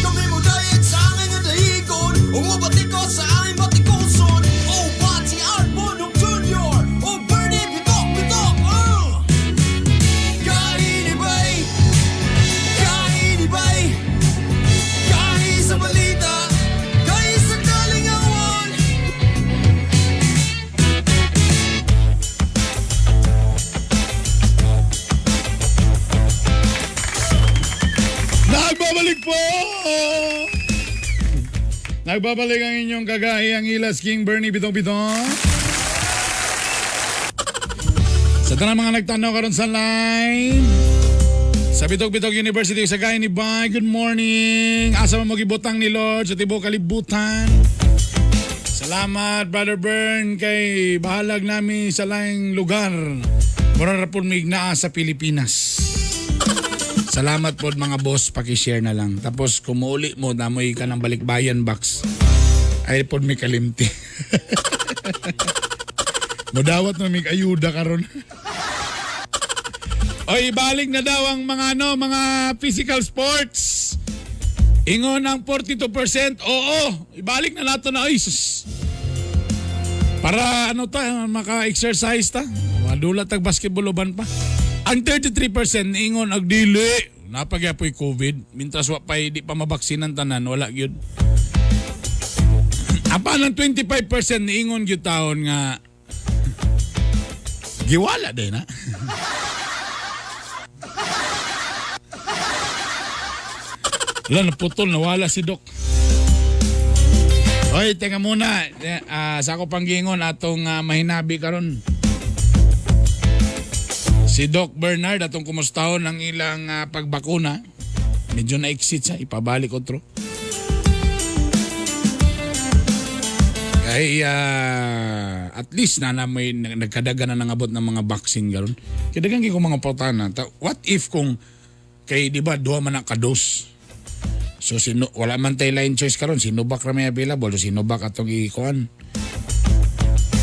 Kami mo diet sa aming nga dahigon. Umabati ko sa aming batikuson. O Pati Art Bonong Jr. O Bernie Bitok Bitok. Kainibay! Kainibay! Kahi sa balita! Kahi sa kalingawan! Nagbabalik ang inyong kagahi ang Ilas King Bernie Bitong Bitong. Sa tanang mga nagtanaw karon sa line. Sa Bitog Bitog University sa Gahi ni Bay, good morning. Asa man mo gibutang ni Lord sa tibuok kalibutan. Salamat Brother Bern kay bahalag nami sa laing lugar. Mura ra pud mig naa sa Pilipinas. Salamat po mga boss, paki-share na lang. Tapos kung muuli mo, namoy ka ng balikbayan box. Ay pod mi kalimti. Mudawat na mig ayuda karon. Oy, balik na daw ang mga ano, mga physical sports. Ingon ang 42%, oo, ibalik na nato na. Ay, sus. Para ano ta, maka-exercise ta. Madulat tag basketball uban pa. Ang 33% ingon ag dili. Napagyapoy COVID. Mintras wa pa di pa mabaksinan tanan, wala gyud. Apan ang 25% niingon gyud taon nga giwala din ha. Wala, naputol, nawala si Doc. Oy, teka muna. Eh, sa ako panggingon atong mahinabi karon. Si Doc Bernard atong kumustahon ang ilang pagbakuna. Medyo na-exit siya, ipabalik otro. Kaya at least na, na may nagkadagan na nangabot ng mga vaccine karon. Kaya dagan ko mga pautana. What if kung kay di ba duha man ang ka-dose? So sino wala man tay line choice karon, Sinovac ra may available, so Sinovac atong ikuan.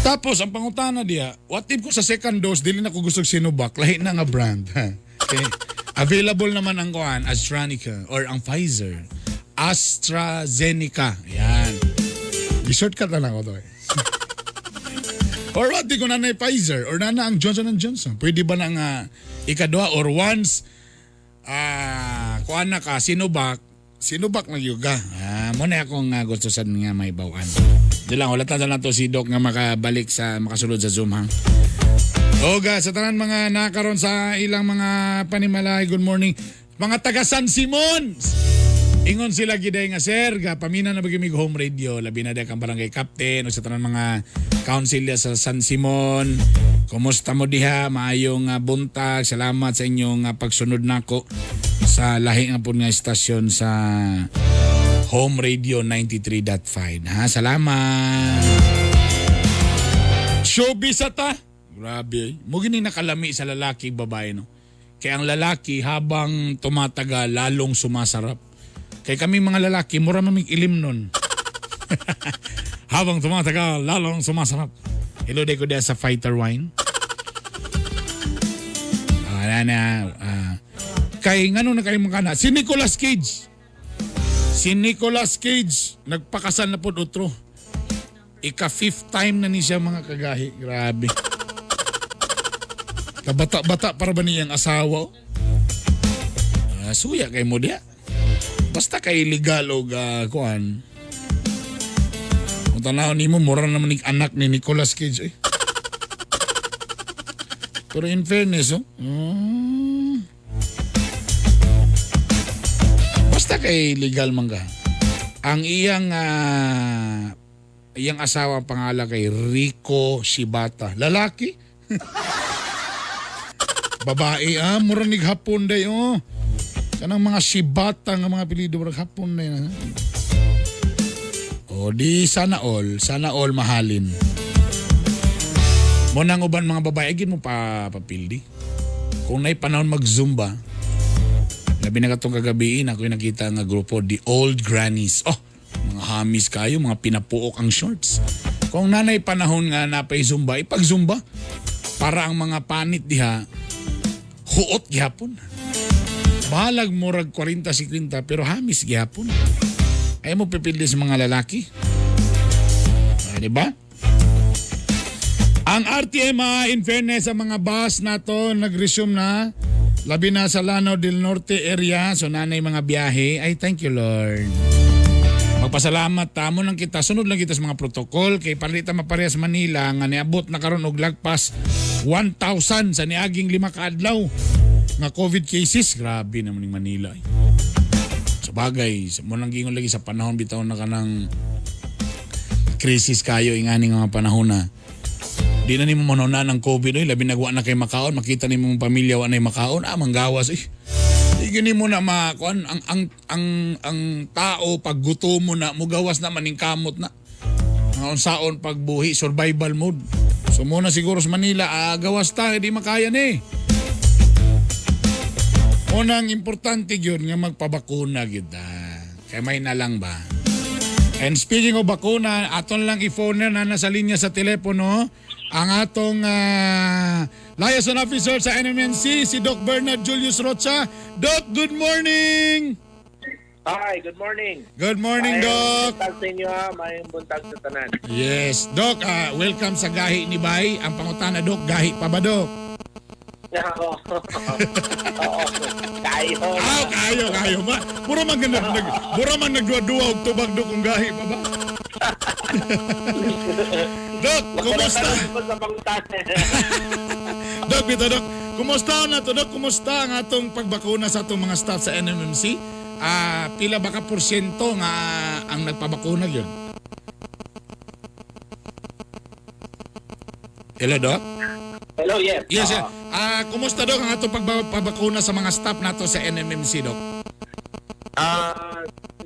Tapos ang pangutana diya, what if ko sa second dose dili na ko gusto og Sinovac, lahi na nga brand. Okay. Available naman ang kuan AstraZeneca or ang Pfizer. AstraZeneca. Yan. I-shortcut na lang ako to eh. Or what di ko na na Pfizer or na na ang Johnson Johnson. Pwede ba na nga ikadua or once kuan na ka Sinovac, Sinovac na gyud ka. Mo na akong gusto sad nga may bawan. Di lang wala ta na to si Doc nga makabalik sa makasulod sa Zoom ha. Oga, sa tanan mga nakaron sa ilang mga panimalay, good morning. Mga taga San Simon. Ingon sila giday nga sir, ga pamina na bagimig home radio, labi na kang barangay captain o sa tanan mga council sa San Simon. Kumusta mo diha? Maayong buntag. Salamat sa inyong pagsunod nako sa lahi nga po nga istasyon sa Home Radio 93.5. Ha, salamat. Showbiz ata. Grabe. Mo gini nakalami sa lalaki babae no. Kaya ang lalaki habang tumatagal lalong sumasarap. Kaya kami mga lalaki mura mamig ilim nun. Habang tumatagal lalong sumasarap. Hello day ko diya sa Fighter Wine. Kay ngano na kayo mga kana? Si Nicolas Cage. Si Nicolas Cage nagpakasal na pod otro. Ika fifth time na ni siya mga kagahi. Grabe. Kabata-bata para ba niyang asawa? Suya kay mo diya. Basta kay legal og kuan. Kung tanaw nimo mura naman ni anak ni Nicolas Cage eh. Pero in fairness, oh, basta kay legal man ka. Ang iyang iyang asawa pangalan kay Rico Shibata. Lalaki? Babae mura nig hapon day oh. Kanang mga Shibata nga mga apelyido murag hapon day na. O di sana all mahalin. Mo nang uban mga babae gid mo pa papildi. Kung nay panahon mag-zumba, labi na katong kagabi na ako'y nakita nga grupo the old grannies. Oh, mga hamis kayo, mga pinapuok ang shorts. Kung nanay panahon nga napay zumba, ipag-zumba para ang mga panit diha huot gihapon. Bahalag murag 40-50 pero hamis gihapon. Ay mo pipili sa mga lalaki. Ay, di ba? Ang RTMA, in fairness sa mga bus na to, nag-resume na. Labi na sa Lanao del Norte area. So nanay mga biyahe. Ay, thank you Lord. Magpasalamat tamo lang kita. Sunod lang kita sa mga protocol. Kay parlita maparehas Manila nga niabot na karon og lagpas 1,000 sa niaging 5 ka adlaw nga COVID cases. Grabe naman ning Manila. Eh. Sa bagay, mo nang gingon lagi sa panahon bitaw na kanang krisis kayo ingani nga mga panahon na. Di na nimo manuna ng COVID oy, labi nagwa na kay makaon, makita nimo mong pamilya wa nay makaon, manggawas eh. Di gani mo na makuan ang tao pag gutom mo na mugawas na maning kamot na. Ang unsaon pagbuhi, survival mode. So muna siguro sa Manila, gawas ta, di makaya ni. Unang importante yun nga magpabakuna gyud ta. Kay may na lang ba. And speaking of bakuna, aton lang i-phone na nasa linya sa telepono ang atong liaison officer sa NMNC, si Doc Bernard Julius Rocha. Doc, good morning! Hi, good morning. Good morning, Maayong Doc. buntag sa inyo ha, maayong buntag sa tanan. Yes, Doc, welcome sa Gahi ni Bay. Ang pangutana, Doc, gahi pa ba, Doc? Oo. Oo. Kayo. Ah, kayo, kayo. Ma, mura man nag, nag, mura man nagduwa-duwa og tubag, Doc, kung gahi pa ba? Doc, kumusta? Magkakaroon sa pangutana. Doc, bito, Doc. Kumusta na to, Doc? Kumusta ang atong pagbakuna sa atong mga staff sa NMMC? Pila ba ka porsyento nga ang nagpabakuna yun? Hello, Doc? Hello, yes. Yes, yes. Kumusta, Doc, ang atong pagpabakuna sa mga staff nato sa NMMC, Doc?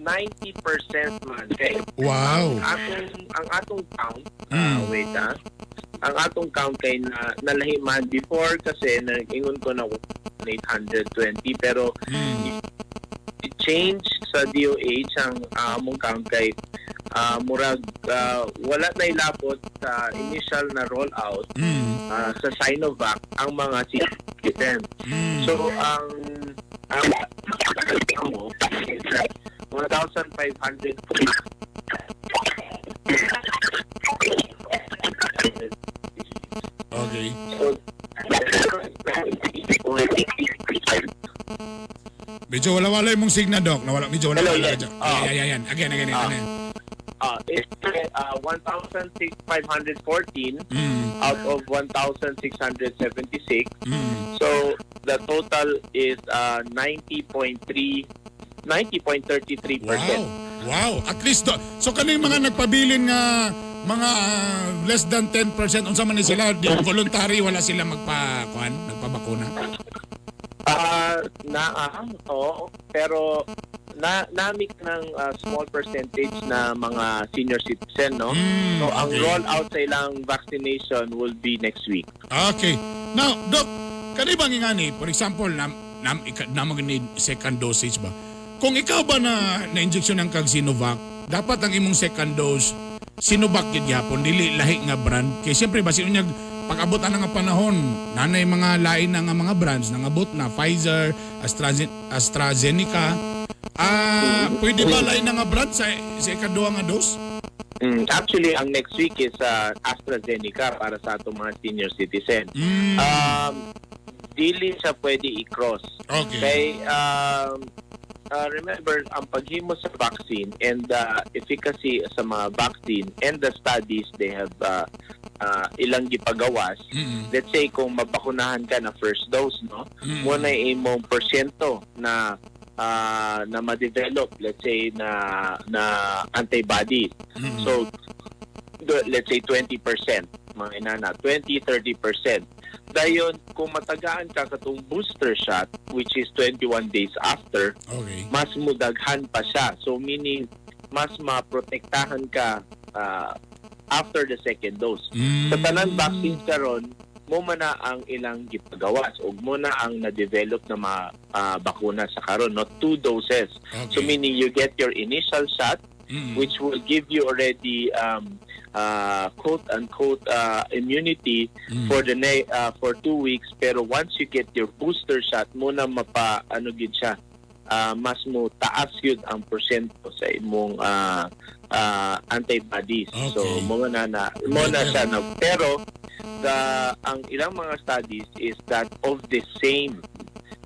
90% man. Okay. Wow. Ang atong count, wait ah. Ang atong count kay na nalahiman before kasi nag-ingon ko na 820, pero change sa DOH ang among count kay murag wala na ilabot sa initial na rollout sa Sinovac ang mga citizen. So ang mo is 1,500. So Medyo wala-wala yung mong signal, Doc. Nawala, medyo Hello, wala-wala. yes. Medyo. Ayan, ayan, ayan. Again, again, again. Again. It's 1,514 out of 1,676. So the total is 90.3 90.33%. Wow. At least, Doc. So kaning mga nagpabilin nga mga less than 10%, unsa man ni sila, di, voluntary, wala sila magpa kuan, nagpabakuna? Naa, oo, pero na namik ng small percentage na mga senior citizen, no? So ang roll out sa ilang vaccination will be next week. Okay. Now, Doc, kani bang ingani, for example, nam nam ika, na mag need second dosage ba? Kung ikaw ba na na-injection ng kag Sinovac, dapat ang imong second dose Sinovac gyud gyapon, dili lahi nga brand. Kay siyempre basin unyag pag-abot ana nga panahon, nanay mga lain na nga mga brands nangabot na Pfizer, AstraZeneca. Pwede ba lain na nga brand sa ikaduha nga dose? Actually, ang next week is AstraZeneca para sa atong mga senior citizen. Dili siya pwede i-cross. Kay remember, ang paghimo sa vaccine and the efficacy sa mga vaccine and the studies they have ilang gipagawas, let's say kung mabakunahan ka na first dose, no? Mo na imong porsyento na na ma-develop, let's say na na antibodies. So let's say 20%, mga inana, 20 30%. Dayon kung matagaan ka katong booster shot, which is 21 days after, mas mudaghan pa siya. So meaning mas maprotektahan ka after the second dose. Sa tanan vaccines karon, mo man na ang ilang gipagawas ug mo na ang na-develop na mga bakuna sa karon, no, two doses. So meaning you get your initial shot, which will give you already quote unquote immunity for 2 weeks, pero once you get your booster shot mo na mapa ano gid siya, mas mo taas yun ang porsyento sa imong antibodies. So mo na siya na, pero the ang ilang mga studies is that of the same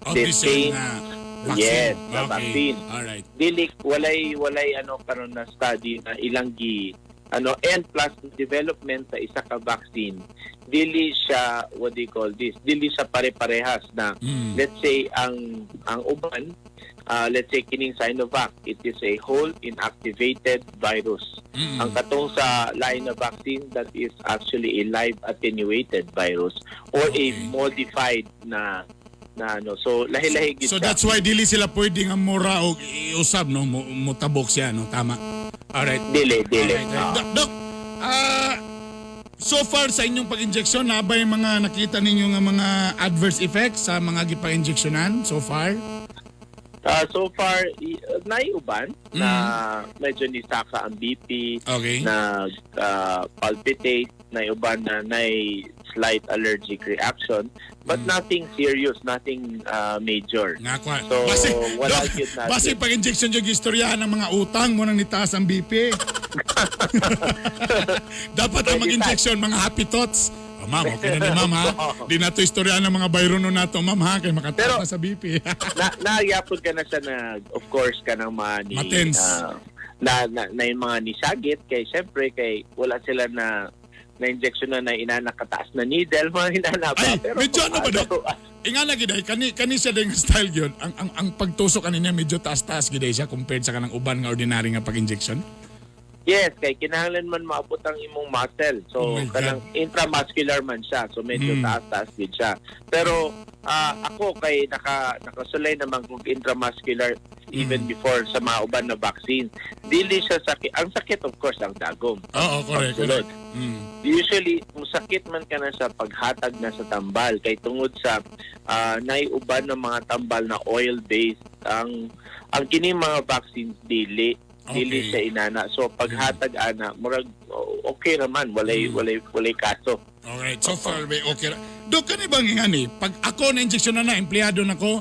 Of the same na vaccine. Yes, the vaccine. Dili walay ano karon na study na ilang gi ano, and plus development sa isa ka vaccine, dili siya, what do you call this, dili siya pare-parehas na let's say ang uban Let's say kining Sinovac, it is a whole inactivated virus. Ang katong sa lain na vaccine, that is actually a live attenuated virus or a modified na na ano. So lahi-lahi gyud So siya. that's why dili sila pwede nga mura og iusab, no, mutabok siya, no, tama. Alright. Dili, dili. Alright, right. Doc, so far sa inyong pag-injection, naa bay mga nakita ninyo nga mga adverse effects sa mga gipa-injectionan so far? So far, naiuban na medyo nisaka ang BP, na palpitate, naiuban na nay slight allergic reaction, but nothing serious, nothing major. Nga. So, wala Doc, gyud natin. basi pag-injection yung istoryahan ng mga utang mo nang nitaas ang BP. Dapat ang mag-injection, mga happy thoughts. Oh, ma'am, okay na ni ma'am ha. Di na to istoryahan ng mga bayrono nato, ma'am ha, kay makataas na sa BP. Na naayapod ka na siya na of course ka ng mga ni Matens. Na, na, na yung mga nisagit kay syempre kay wala sila na na injection na na inana kataas na needle, mga inana ba. Ay, pero medyo ano ba, Dok? Inga na gid kani kani siya ding style gyud. Ang pagtusok ani niya medyo taas-taas gid siya compared sa kanang uban nga ordinary nga pag-injection. Yes, kay kinahanglan man maabot ang imong muscle. Oh So my God. Kanang intramuscular man siya. So medyo taas-taas din siya. Pero ako kay nakasulay naman kung intramuscular even before sa mga uban na vaccine. Dili siya sakit. Ang sakit, of course, ang dagom. Oo, correct, Pagsulod. correct. Usually, kung sakit man ka na sa paghatag na sa tambal kay tungod sa naiuban ng mga tambal na oil-based, ang kini mga vaccines dili siya inana. So paghatag ana, murag okay naman, walay kaso. Alright, so far may okay ra. Dok, kani bang ingani, pag ako na injection na na, empleyado na ko,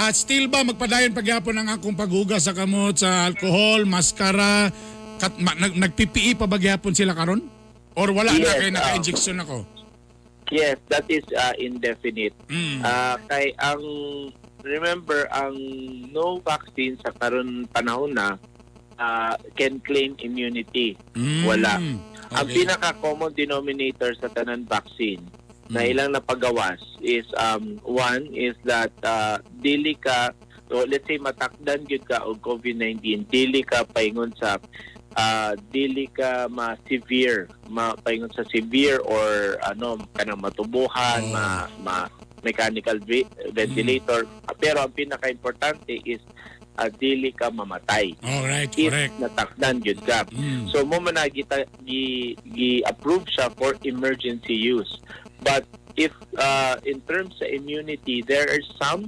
still ba magpadayon pagyapon ang akong paghugas sa kamot sa alcohol, maskara, nag-PPE pa ba gyapon sila karon? Or wala na Yes, kay naka-injection ako? Yes, that is indefinite. Kay ang remember ang no vaccine sa karon panahon na can claim immunity. Wala. Ang pinaka-common denominator sa tanan vaccine na ilang napagawas is one is that dili ka, so let's say matakdan gyud ka og COVID-19, dili ka paingon sa dili ka ma-severe, paingon sa severe or ano kanang matubuhan, ma mechanical ventilator. Pero ang pinaka-importante is dili ka mamatay. Alright, if correct. Natakdan gyud ka. So mo man na gi approve siya for emergency use. But if in terms sa immunity, there are some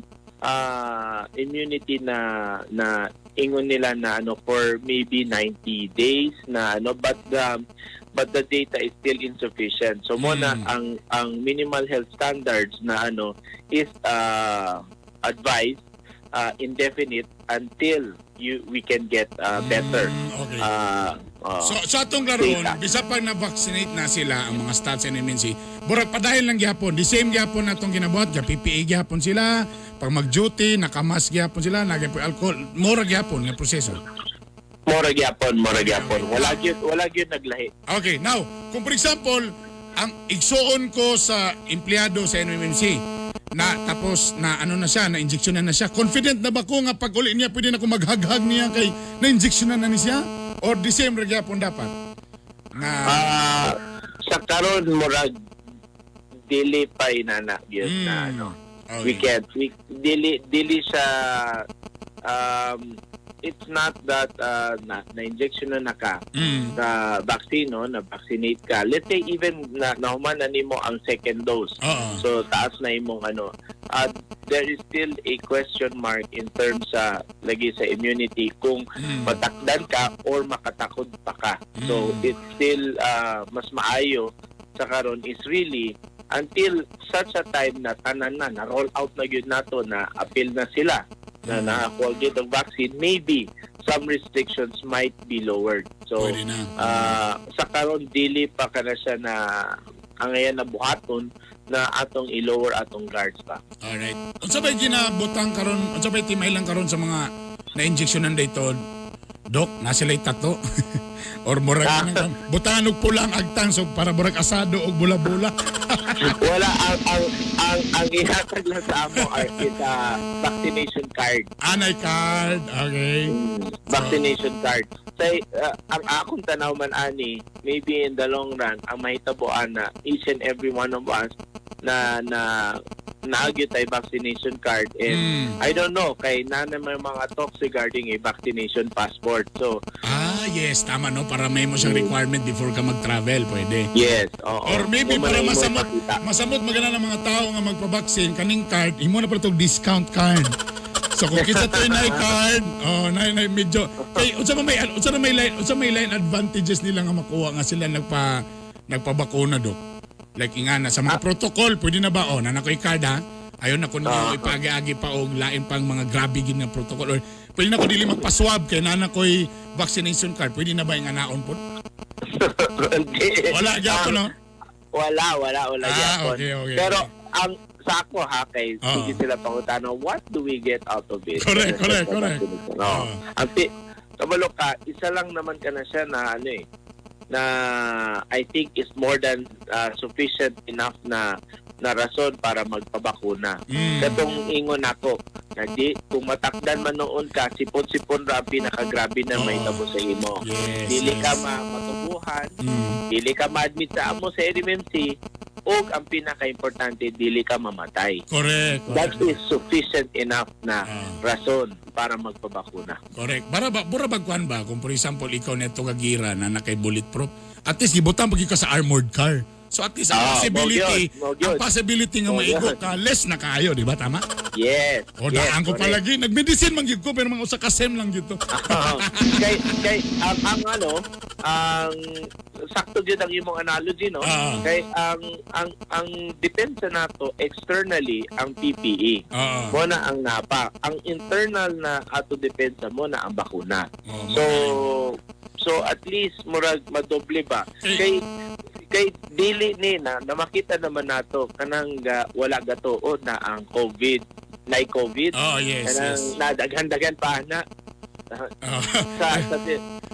immunity na na ingon nila na ano for maybe 90 days na ano, but the data is still insufficient. So mo na ang minimal health standards na ano is advised indefinite until you we can get better So, sa atong laroon, data. bisa pa na-vaccinate na sila ang mga staff sa NMNC, murag padayon lang gyapon. The same gyapon natong ginabuhat, ga PPE gyapon sila, pag mag-duty, nakamask gyapon sila, nagyapon alcohol, mura gyapon nga proseso. Mora gyapon, mora gyapon. Wala gyud naglahi. Okay, now, kung for example, ang igsuon ko sa empleyado sa NMMC, na tapos na ano na siya, na injection na na siya, confident na ba ko nga pag uli niya, pwede na ko maghaghag niya kay na injection na na ni siya? Or the same ra gyapon dapat? Nga Sa karon murag dili pa inana gyud na ano. We can't we dili dili sa it's not that na injection na naka sa vaccine, no, na vaccinate ka. Let's say even na nahuman na nimo ang second dose. So taas na imong ano. There is still a question mark in terms sa lagi sa immunity kung matakdan ka or makatakod pa ka. So it's still mas maayo sa karon is really until such a time na tanan na na roll out na gyud nato na apil na sila na nakakuha gyud og vaccine, maybe some restrictions might be lowered. So sa karon dili pa kana siya na ang ngayon na buhaton na atong i-lower atong guards pa. Alright. Unsa bay ginabutang karon, unsa bay timay lang karon sa mga na-injectionan dito Dok, na sila tato. Or murag ah. Butangan og pulang agtang so para murag asado og bula-bula. Wala, ang ihatag lang sa amo are is a vaccination card. Anay card. Okay. Vaccination card. Say ang akong tanaw man ani, maybe in the long run ang mahitabo ana each and every one of us na na naagyo tay vaccination card and I don't know kay na may mga talks regarding a vaccination passport. So Ah, yes, tama no, para may mo siyang requirement before ka mag-travel, pwede. Yes, oo. Or maybe Kung para manay mo masamot ipakita. Masamot magana ng mga tao nga magpa-vaccine kaning card, imo na pala tong discount card. So kung kita to'y na card, oh, na na medyo kay unsa man may line unsa may line advantages nila nga makuha nga sila nagpabakuna, dok. Like nga na sa mga protocol, pwede na ba, oh, na nakoy card ha? Ayon na kun ipagi-agi pa og lain pang mga grabe gid nga protocol or pwede na ko dili magpa-swab kay naa na ko'y vaccination card. Pwede na ba yung anaon po? Wala gyapon, no? Wala, wala, wala Ah, gyapon. okay, Pero ang sa ako ha, kay sige sila pangutana, what do we get out of it? Correct, correct, correct. No. Ang kabalo ka, isa lang naman ka na siya na ano eh, na I think is more than sufficient enough na na rason para magpabakuna. Katong ingon ako, na di, kung matakdan man noon ka, sipon-sipon ra ang pinakagrabe na may tabo sa imo. Dili ka matubuhan, dili ka ma-admit sa amo sa RMMC, ug ang pinaka-importante, dili ka mamatay. Correct. That is sufficient enough na rason para magpabakuna. Correct. Bara ba bura ba kuan ba kung for example ikaw neto kagira na nakay bulletproof, at least gibutang pag ka sa armored car. So at least ang possibility, mo gyud, mo gyud. ang possibility nga Mo maigo gyud. ka less na kaayo, di ba? Tama? Yes. O yes, daan ko correct. palagi, nagmedicine man gyud ko pero mga usa ka sem lang gyud to. Kay kay ang ano, ang sakto gyud ang imong analogy, no? Kay ang depensa nato externally ang PPE. Mo na ang napa. Ang internal na ato depensa mo na ang bakuna. So at least murag madoble ba. Kay kay dili ni na, na makita naman nato kanang wala gatuon na ang COVID, na COVID. Oh, yes, kanang yes. Nadaghan-daghan pa na. Sa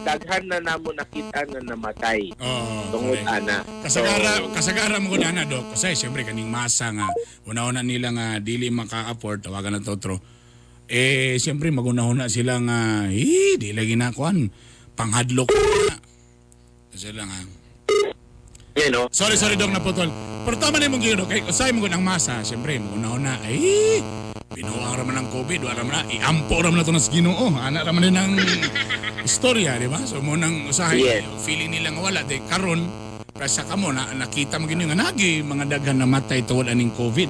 daghan na namo nakita na namatay tungod correct. ana. Kasagara, So, kasagara mo na na dok. Kasi siyempre kaning masa nga una-una nila nga dili maka-afford, tawagan na totro. Eh siyempre maguna-una sila nga eh di lagi na kuan panghadlok na. Sila nga. You know? Sorry, sorry dok, naputol. Pero tama na imong giyon, kay usay mo gud ang masa, siyempre maguna-una eh binuang ra man ang COVID, wala man na, iampo ra man na to nas Ginoo. Ana ra man din ang istorya, di ba? So mo nang usahay feeling nila nga wala di karon sa kamo na nakita mo gini nga nagi mga daghan namatay tungod aning COVID.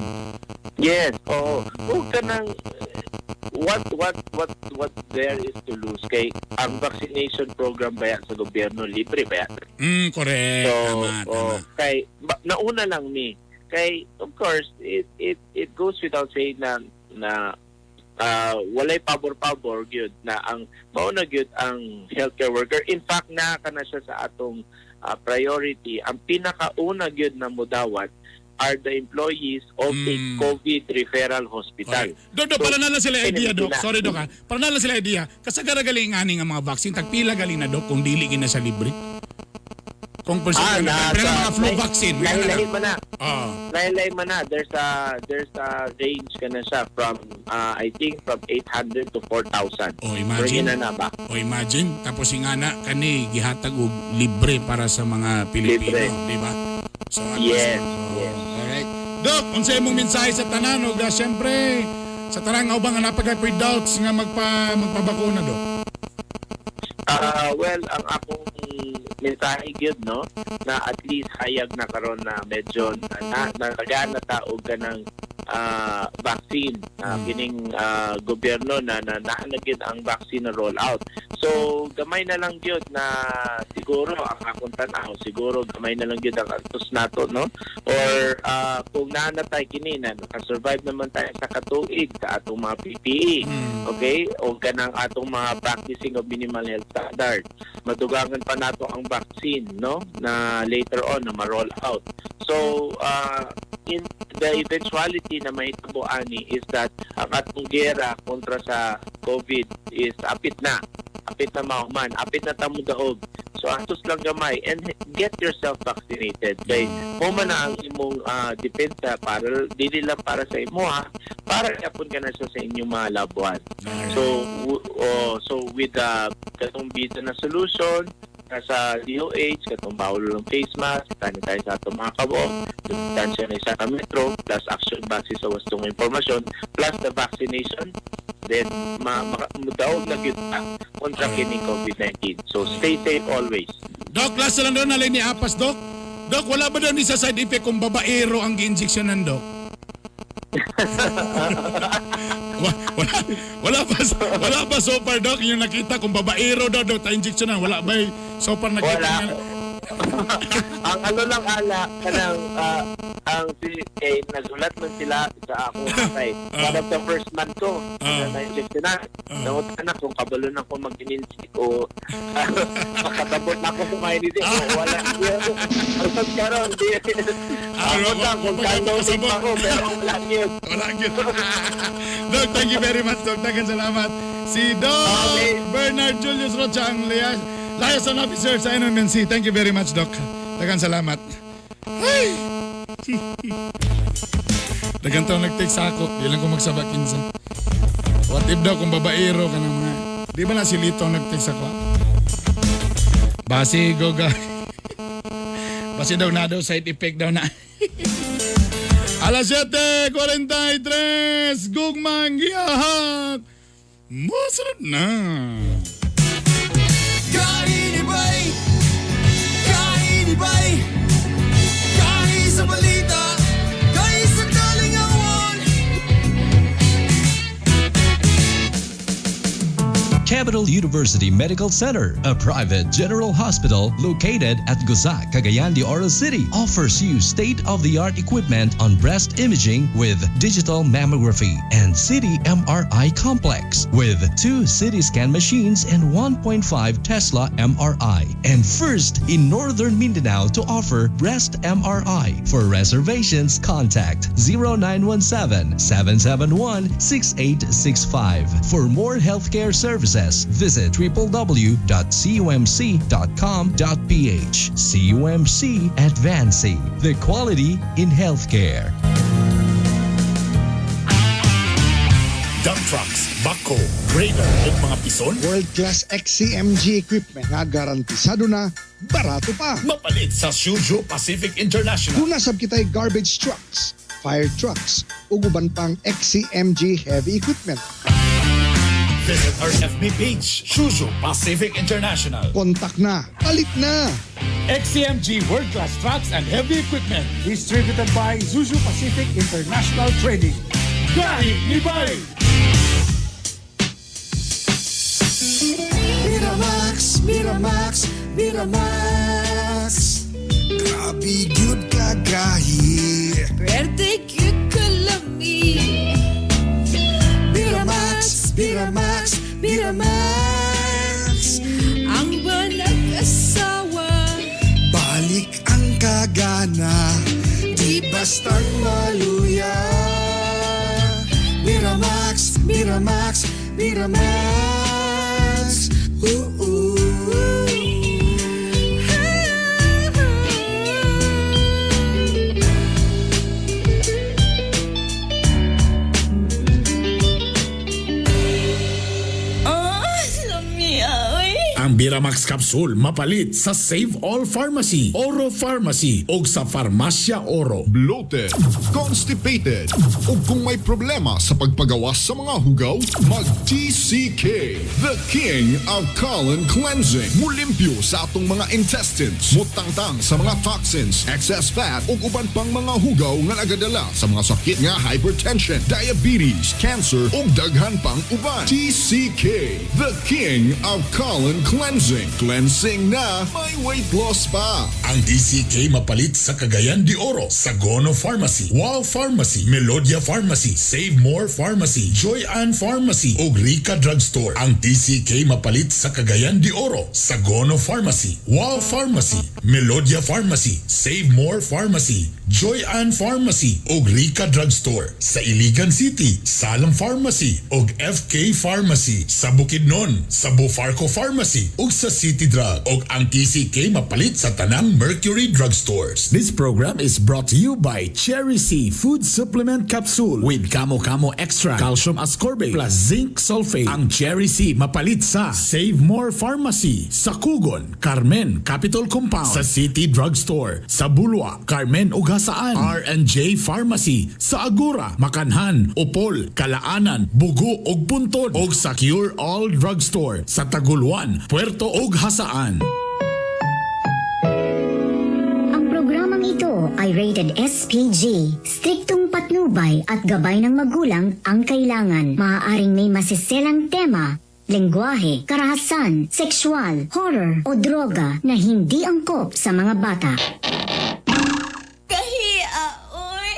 Yes, oo. Huwag ka nang what there is to lose kay ang vaccination program baya sa gobyerno libre baya. Correct. So, Tama, oh, kay nauna lang ni kay of course it goes without saying na na walay pabor-pabor gyud na ang mauna gyud ang healthcare worker. In fact, naa ka na siya sa atong priority. Ang pinakauna gyud na mudawat are the employees of a COVID referral hospital. Dok, dok, para na lang sila idea, dok. Sila. Sorry, dok, ha. Para na lang sila idea. Kasagara galing ani nga mga vaccine, tagpila galing na, dok, kung dili gina sa libre. Kung Ah, percent pero mga flu vaccine. Lahi-lahi man na. Ah. Lahi-lahi man na. There's a range ka na siya from I think from 800 to 4,000. Oh, imagine. Na na ba? O imagine, tapos yung ana kani gihatag og libre para sa mga Pilipino, Libre. di ba? So at Yes, least, oh, alright. Dok, unsa imong mensahe sa tanan ug syempre sa tanan nga ubang nga napagay doubts nga magpabakuna, dok? Ah, well, ang akong mensahe gyud, no, na at least hayag na karon na medyo na na ta og kanang vaccine. Kining gobyerno na na naa na gyud ang vaccine na roll out. So gamay na lang gyud na siguro ang akong tan-aw, siguro gamay na lang gyud ang antos nato, no, or kung naa na tayo kini na nakasurvive naman tayo sa katuig sa atong mga PPE, okay, o kanang atong mga practicing of minimal health standard, madugangan pa nato ang vaccine, no, na later on na ma-roll out. So in the eventuality na mahitabo ani is that ang atong gera kontra sa COVID is apit na. Apit na mahuman, apit na ta modaog. So antos lang gamay and get yourself vaccinated. Kay mo man na ang imong depensa para dili lang para sa imo ha, para yapon ka na siya sa inyong mga loved one. So with the katong bida na solution sa DOH, katong bawal ng face mask, sanitize sa atong mga kabog, distansya na isa ka metro, plus action base sa wastong impormasyon, plus the vaccination, then mudaog na gyud ta kontra kini COVID-19. So stay safe always. Doc, last na lang doon, nalay ni Apas, Doc. Doc, wala ba doon isa side effect kung babaero ang gi-injectionan, Doc? Wala ba so far, Doc, yung nakita kung babaero daw, Doc, ta-injectionan? Wala ba so far nakita Wala. nga? Ang ano lang ala kanang ang si eh, nagulat man sila sa ako kay one of the first month ko na na-injection na. Nangutan na kung kabalo na ko mag-inject o makatabot na ako kumain dito. Wala. Ang karon di. Ako lang kung kaldo pa ko pero wala yun. Wala yun. Doc, thank you very much, Doc. Daghang salamat. Si Doc Bernard Julius Rocha, ang liaison officer sa NMNC. Thank you very much, Doc. Daghang salamat. Ay! Daghang taong nag-text sa ako. Di lang ko magsaba kinsa. What if daw kung babaero ka ng mga... Di ba na si Lito ang nag-text ako? Basi, go ga. Basi daw na daw side effect daw na. Alas 7:43, Gugmang Giyahak. Musunod na. Kainibay! Kainibay! Kahi sa balita! Kahi sa kalingawan! Capital University Medical Center, a private general hospital located at Gusa, Cagayan de Oro City, offers you state-of-the-art equipment on breast imaging with digital mammography and CT MRI complex with two CT scan machines and 1.5 Tesla MRI. And first in Northern Mindanao to offer breast MRI. For reservations, contact 0917 771 6865. For more healthcare services, visit www.cumc.com.ph. CUMC, advancing the quality in healthcare. Dump trucks, backhoe, grader ug mga pison. World-class XCMG equipment nga garantisado na, barato pa. Mapalit sa Suzhou Pacific International. Duna sab kitay garbage trucks, fire trucks, ug uban pang XCMG heavy equipment. Visit our FB page, Suzhou Pacific International. Kontak na, palit na! XCMG World Class Trucks and Heavy Equipment. Distributed by Suzhou Pacific International Trading. Gahi ni Bay! Miramax, Miramax, Miramax. Grabe gyud kagahi. Pwerte gyud kalami. Miramax, Miramax, Miramax. Ang nag-asawa. Balik ang kagana, di bastang maluya. Miramax, Miramax, Miramax. Ooh, ooh. Oh, lami oy. Ang Biramax Capsule mapalit sa Save All Pharmacy, Oro Pharmacy o sa Farmasya Oro. Bloated, constipated, o kung may problema sa pagpagawas sa mga hugaw, mag-TCK, the king of colon cleansing. Mulimpyo sa atong mga intestines, mutangtang sa mga toxins, excess fat, ug uban pang mga hugaw nga nagadala sa mga sakit nga hypertension, diabetes, cancer, ug daghan pang uban. TCK, the king of colon cleansing. Cleansing. Cleansing na, may weight loss pa. Ang TCK mapalit sa Cagayan de Oro, Sagono Pharmacy, Wow Pharmacy, Melodia Pharmacy, Save More Pharmacy, Joy Ann Pharmacy ug Rica Drugstore. Ang TCK mapalit sa Cagayan de Oro, Sagono Pharmacy, Wow Pharmacy, Melodia Pharmacy, Save More Pharmacy, Joy Ann Pharmacy ug Rica Drugstore. Sa Iligan City, Salam Pharmacy ug FK Pharmacy. Sa Bukidnon, sa Bufarco Pharmacy ug sa City Drug. Ug ang TCK mapalit sa tanang Mercury Drugstores. This program is brought to you by Cherry C Food Supplement Capsule with Kamo Kamo Extra, Calcium Ascorbate plus Zinc Sulfate. Ang Cherry C mapalit sa Save More Pharmacy, sa Kugon, Carmen, Capitol Compound, sa City Drugstore, sa Bulwa, Carmen ug Jasaan, R&J Pharmacy, sa Agora, Makanhan, Opol, Calaanan, Bugo ug Puntod, ug sa Cure All Drugstore, sa Taguluan, Puerto ug Jasaan. Ang programang ito ay rated SPG. Striktong patnubay at gabay ng magulang ang kailangan. Maaaring may masiselang tema, lengguwahe, karahasan, sexual, horror o droga na hindi angkop sa mga bata. Kahia, oy.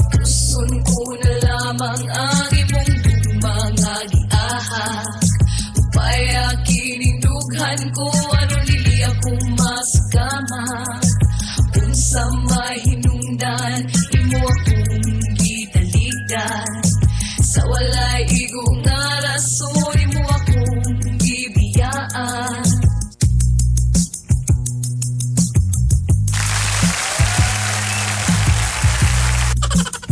Tuson ko na lamang ang imong mga giahak. Upaya kinindughan ko aron dili ako maskama. Unsa may hinungdan imo akong gitaligdan. Sa walay igo nga rason imo akong gibiyaan.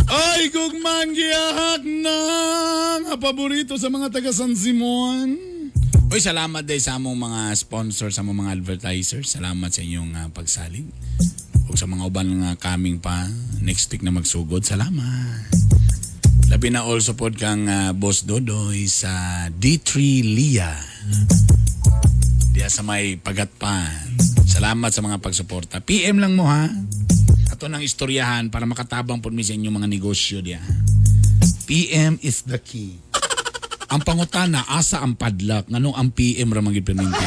Ay, gugmang giyahak ng paborito sa mga taga San Simon. Uy, salamat din sa among mga sponsor, sa among mga advertisers. Salamat sa inyong pagsalig. Ug sa mga uban nga coming pa next week na magsugod. Salamat. Labi na also pod kang Boss Dodoy sa D3 Lia. Diya sa may pagatpan. Salamat sa mga pagsuporta. PM lang mo ha. Ato nang istoryahan para makatabang pod mi sa inyong mga negosyo diya. PM is the key. Ang pangutana, asa ang padlock? Nganong ang PM ra man gyud perminti?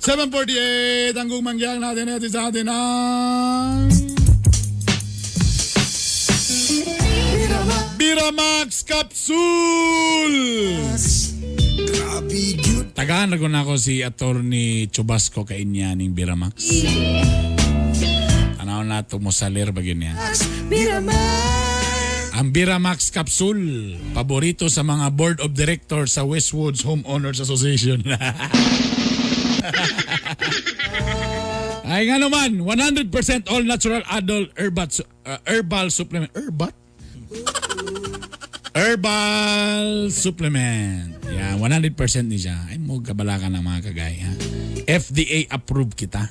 7:48 ang gugmang giyahak natin natin sa atin ang Biramax Capsule! Tagaan na ko na ako si Attorney Chubasco kay inya ning Biramax. Tanaw na ito mo salir ba yun niya? Ang Biramax Capsule, paborito sa mga board of directors sa Westwoods Homeowners Association. Ay nga naman, 100% all natural adult herbal supplement. Herbat? Herbal supplement. Yeah, 100% ni siya. Ay mo kabalakan ng mga kagay, ha? FDA approved kita.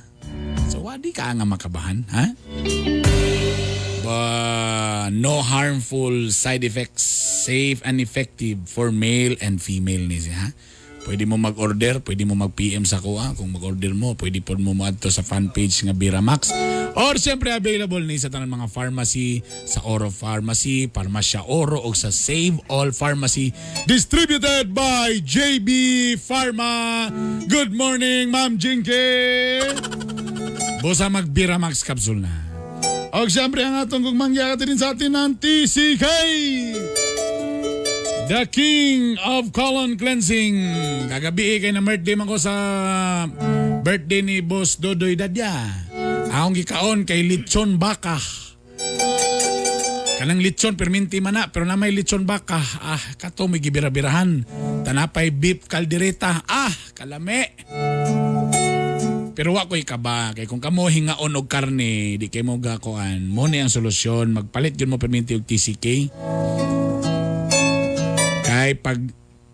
So, wadi ka nga makabahan, ha? But no harmful side effects, safe and effective for male and female ni siya, ha? Pwede mo mag-order, pwede mo mag-PM sa kuha. Kung mag-order mo, pwede po mo maadto sa fan page nga Biramax. Or siyempre available ni sa tanan mga pharmacy, sa Oro Pharmacy, Parmasya Oro o sa Save All Pharmacy. Distributed by JB Pharma. Good morning, Ma'am Jinky. Busa mag Biramax capsule na. Og siyempre ang atong gugmang din sa atin ng TCK. The King of Colon Cleansing. Kagabi kay na birthday man ko sa birthday ni Boss Dodoy Dadya. Akong gikaon kay lechon baka. Kanang lechon perminti man na pero na may lechon baka. Ah, kato may gibira-birahan. Tanapay beef kaldereta. Ah, kalame. Pero wa ko'y kaba kay kung kamo hingaon og karne di kay mo gakuan mo ni ang solusyon magpalit gyud mo perminti og TCK. Kay pag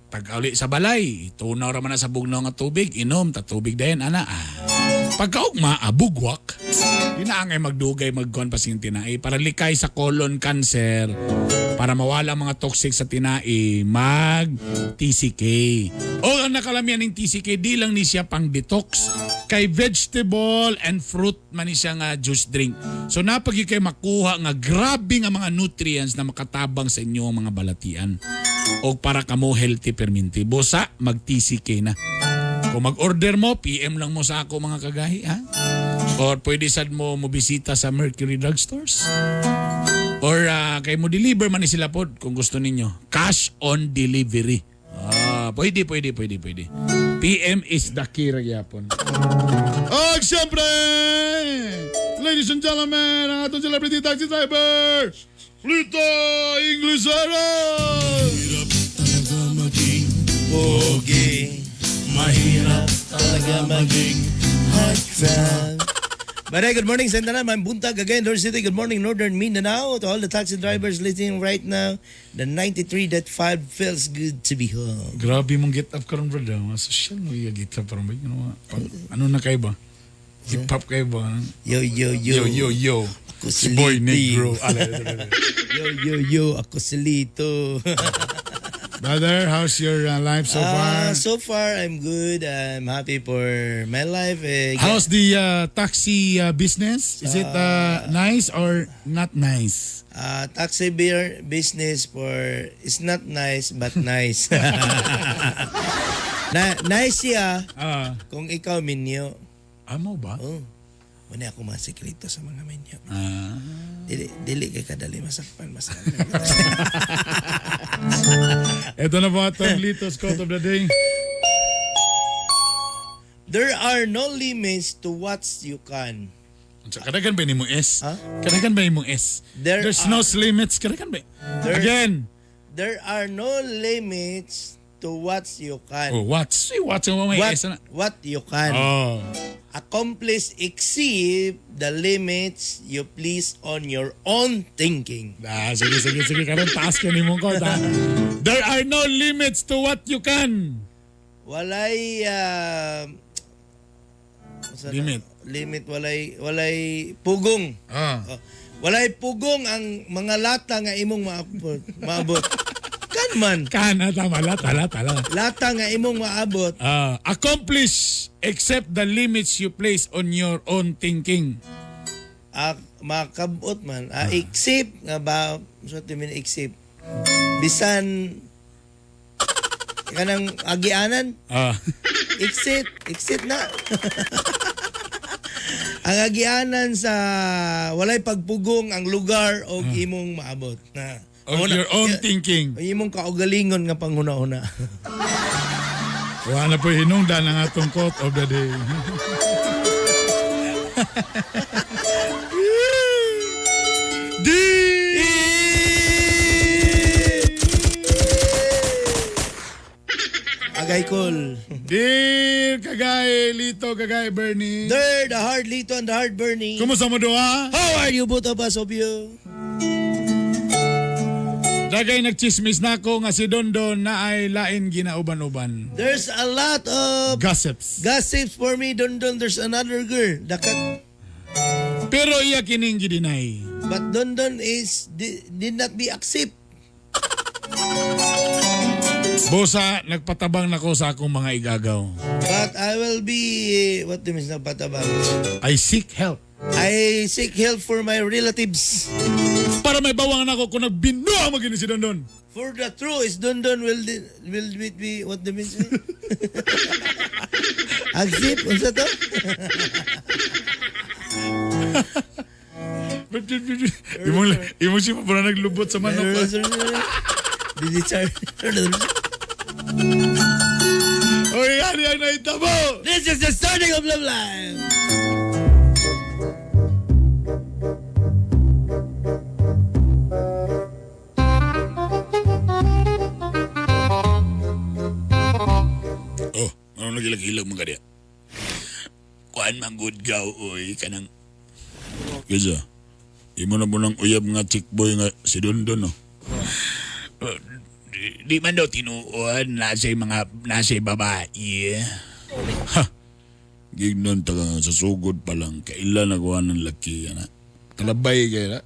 pag-uli sa balay, tunaw ra man na sa bugnaw nga tubig, inom ta tubig dayon ana. Ah. Pagkaugma, bugwak. Di na angay magdugay magkuan pa sing tinai para likay sa colon cancer, para mawala ang mga toxic sa tinai, mag TCK. O ang nakalamian ng TCK di lang ni siya pang detox kay vegetable and fruit man ni siya nga juice drink. So napag kay makuha nga grabe nga mga nutrients na makatabang sa inyong mga balatian o para kamo healthy perminti. Busa mag TCK na. Kung mag-order mo, PM lang mo sa ako mga kagahi ha. Or pwede sad mo mobisita sa Mercury Drugstores. Or kay mo deliver man ni sila pod kung gusto ninyo. Cash on delivery. Ah, pwede, pwede, pwede, pwede. PM is the key ra gyapon. Og siyempre, ladies and gentlemen, ang atong celebrity taxi driver, Lito Inglesero! Talaga maging pogi. Mahirap talaga maging heartthrob. But hey, good morning, Sentana. I'm Buntag again, North City. Good morning, Northern Mindanao. To all the taxi drivers listening right now, the 93.5 feels good to be home. Grabe mong get up karon brother. Mga social mo iya get up karon ba? Ano, ano na kayo ba? Hip hop kayo ba? Yo, yo, yo. Yo, yo, yo. Ako Si si Boy Lito. Negro. Ala, ala, ala. Yo, yo, yo. Ako si Lito. Brother, how's your life so far? So far, I'm good. I'm happy for my life. Eh, How's the taxi business? Is it nice or not nice? Taxi beer business for it's not nice but nice. Na, nice siya kung ikaw minyo. Amo ba? Oh. Muna ako mga sekreto sa mga minyo. Ah. Dili, dili kay kadali masakpan masakpan. Ito na po atong Lito's Quote of the Day. There are no limits to what you can. Unsa kadagan ba nimong S? Kadagan ba nimong S? There There's no limits. Kadagan ba? Again. There are no limits to what you can. Oh, what? Say what? Ang may What, S na. what you can. Oh. Accomplish exceed the limits you place on your own thinking. Ah, sige, sige, sige. Karon taas ka nimong quote, ha? There are no limits to what you can. Walay unsa na? Limit. Limit walay pugong. Ah. Oh, walay pugong ang mga lata nga imong maabot. Maabot. Kan man. Kan, ah, tama. Lata, lata, lata. Lata nga imong maabot. Ah, accomplish except the limits you place on your own thinking. Ah, makabot man. Ah, except nga ba so what do you mean except? Bisan kanang agianan. Ah. Exit, exit na. Ang agianan sa walay pagpugong ang lugar og imong maabot. Na. On your own thinking. Imong kaugalingon nga panghuna-huna. Wala na po hinungdan ang atong quote of the day. D! Agay kol. Dear Kagay Lito, Kagay Bernie. There, the hard Lito and the hard Bernie. Kumusta mo doa? How are you both of us of you? Dagay nagchismis na ako nga si Dondon na ay lain ginauban-uban. There's a lot of gossips. Gossips for me, Dondon. There's another girl. Dakat. Pero iya kining gidinay. But Dondon is did not be accept. Busa, nagpatabang nako sa akong mga igagaw. But I will be, what do you mean nagpatabang? I seek help. I seek help for my relatives. Para may bawang nako kung nagbinuang magini si Dondon. For the true is Dondon will it be, what do you mean? Accept? Unsa to? Imong siya pa naglubot sa manok. Oy, ano ang nahitabo? This is the starting of Love Live! Oh, ano nagilag-ilag man ka diya? Kuan man good gaw, oy, kanang... Kisa, imo na mo ng uyab nga chick boy nga si Dondon, no? Di man daw tinuon, nasa mga, nasa babae. Ha! Gignon ta ka sa sugod pa lang, kailan nakuha ng laki, ana. Talabay kay na.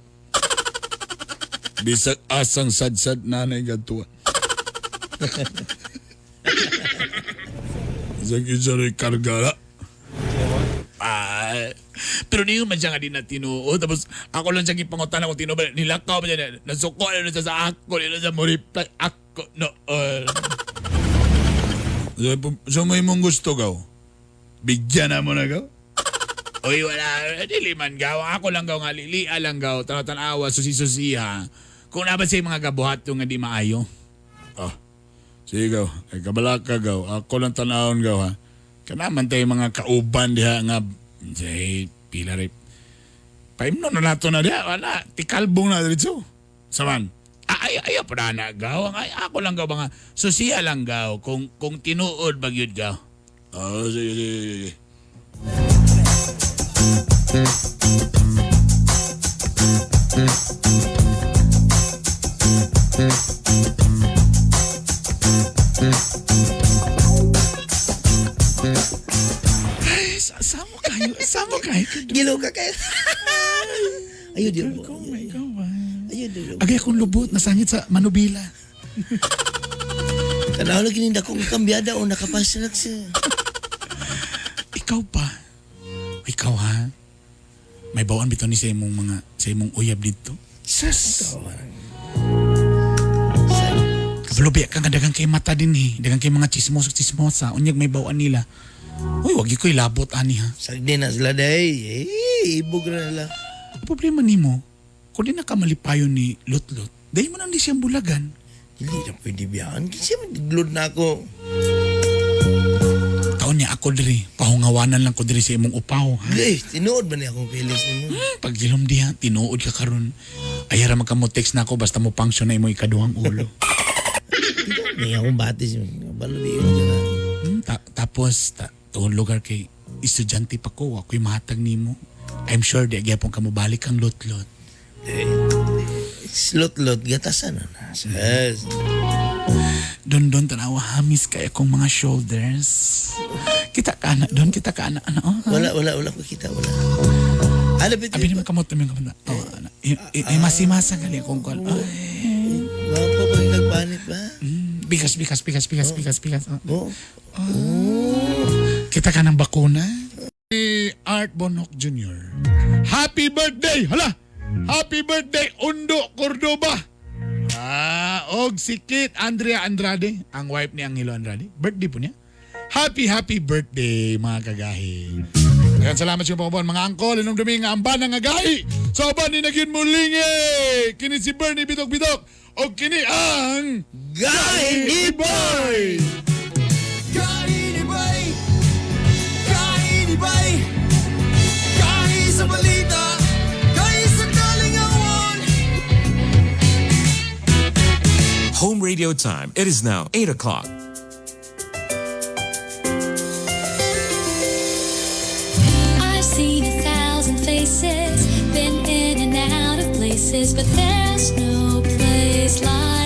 Bisag asang sadsad nanay gatuan. Bisag isa rin karga na. Ah, pero niyo man siya nga di na tinuod. Tapos ako lang siya gipangutan ako tinuod. Nilakaw man siya. Nasuko na siya sa ako. Nila siya mo reply. Ako noon. So may mong gusto gaw? Bigyan na mo na gaw? Oy, wala. Dili man gaw. Ako lang gaw nga. Lilia lang gaw. Tanaw-tanawa. Susi-susiha. Kung naman sa mga gabuhat yung nga di maayo. Oh. Sige gaw. Ay kabala ka gaw. Ako lang tanawon gaw ha. Kanaman tayo mga kauban diha nga. Say, pila rin. Paimno na nato na diha. Wala. Tikalbong na dito. Saman. Ay, ay, ay, pa na gaw. Ay, ako lang gaw mga susiya lang gaw. Kung tinuod bagyod gaw. Oh, sige, sige, sige. Ay, samo kayo, samo kayo. Gilaw ka kayo. Ayun, di mo. Ayun, di Agay akong lubot, nasangit sa Manubila. Tanaw lagi ninda kong kambyada o nakapasalak siya. Ikaw pa. Ikaw ha. May bawaan bitaw ni sa imong mga sa imong uyab dito. Sus. Kabalo ka nga dagang kay mata din eh. Dagang kay mga chismoso chismosa. Unyag may bawaan nila. Uy, wag ko ilabot ani ha. Sagdi na sila day. Eh, ibog na nila. Ang problema nimo, kung di na ka malipayon ni Lutlot, dahil mo nang di siyang bulagan. Hindi na pwede biyahan. Kasi maglod na ako. Taon niya ako diri, pahungawanan lang ko diri sa imong upaw. Ha? Eh, tinuod ba niya akong feelings nimo? Pag-ilom diha, tinuod ka karon. Ay ra magka mo text na ako basta mo function na imo ikaduhang ulo. May akong batis. Balo di yun dyan. Tapos tuong lugar kay estudyante pa ko, ako'y mahatag nimo. I'm sure di gyapon ka mobalik kang lot-lot. Eh, Lot-lot, gatasan na na. Yes. Don tanawa hamis kay akong mga shoulders. Kita ka na don, kita ka na ano. Oh, Wala, wala, wala ko kita, wala. Ano ba Abi naman kamot naman kamot. Oh, ana. Ay masimasa gali akong kwan. Ay. Wapo pa yung nagpanit ba? Bigas, bigas, bigas, bigas, bigas, bigas. Oh. Kita ka ng bakuna? Si Art Bonhoc Jr. Happy birthday! Hala! Happy birthday, Undo Cordoba! Ah, og si Kit Andrea Andrade, ang wife ni Angelo Andrade. Birthday po niya. Happy, happy birthday, mga kagahi. Ayan, salamat sa inyong mga angkol. Inong dumi nga amban nga gahi. Sa uban ni nagyun mulingi. Kini si Bernie Bitok-Bitok. O kini ang Gahi ni Boy! Gahi ni Bay! Gahi ni Bay! Gahi sa balita! Gahi sa kalingawan! Home radio time. It is now 8 o'clock. I've seen 1,000 faces, been in and out of places, but there's no place like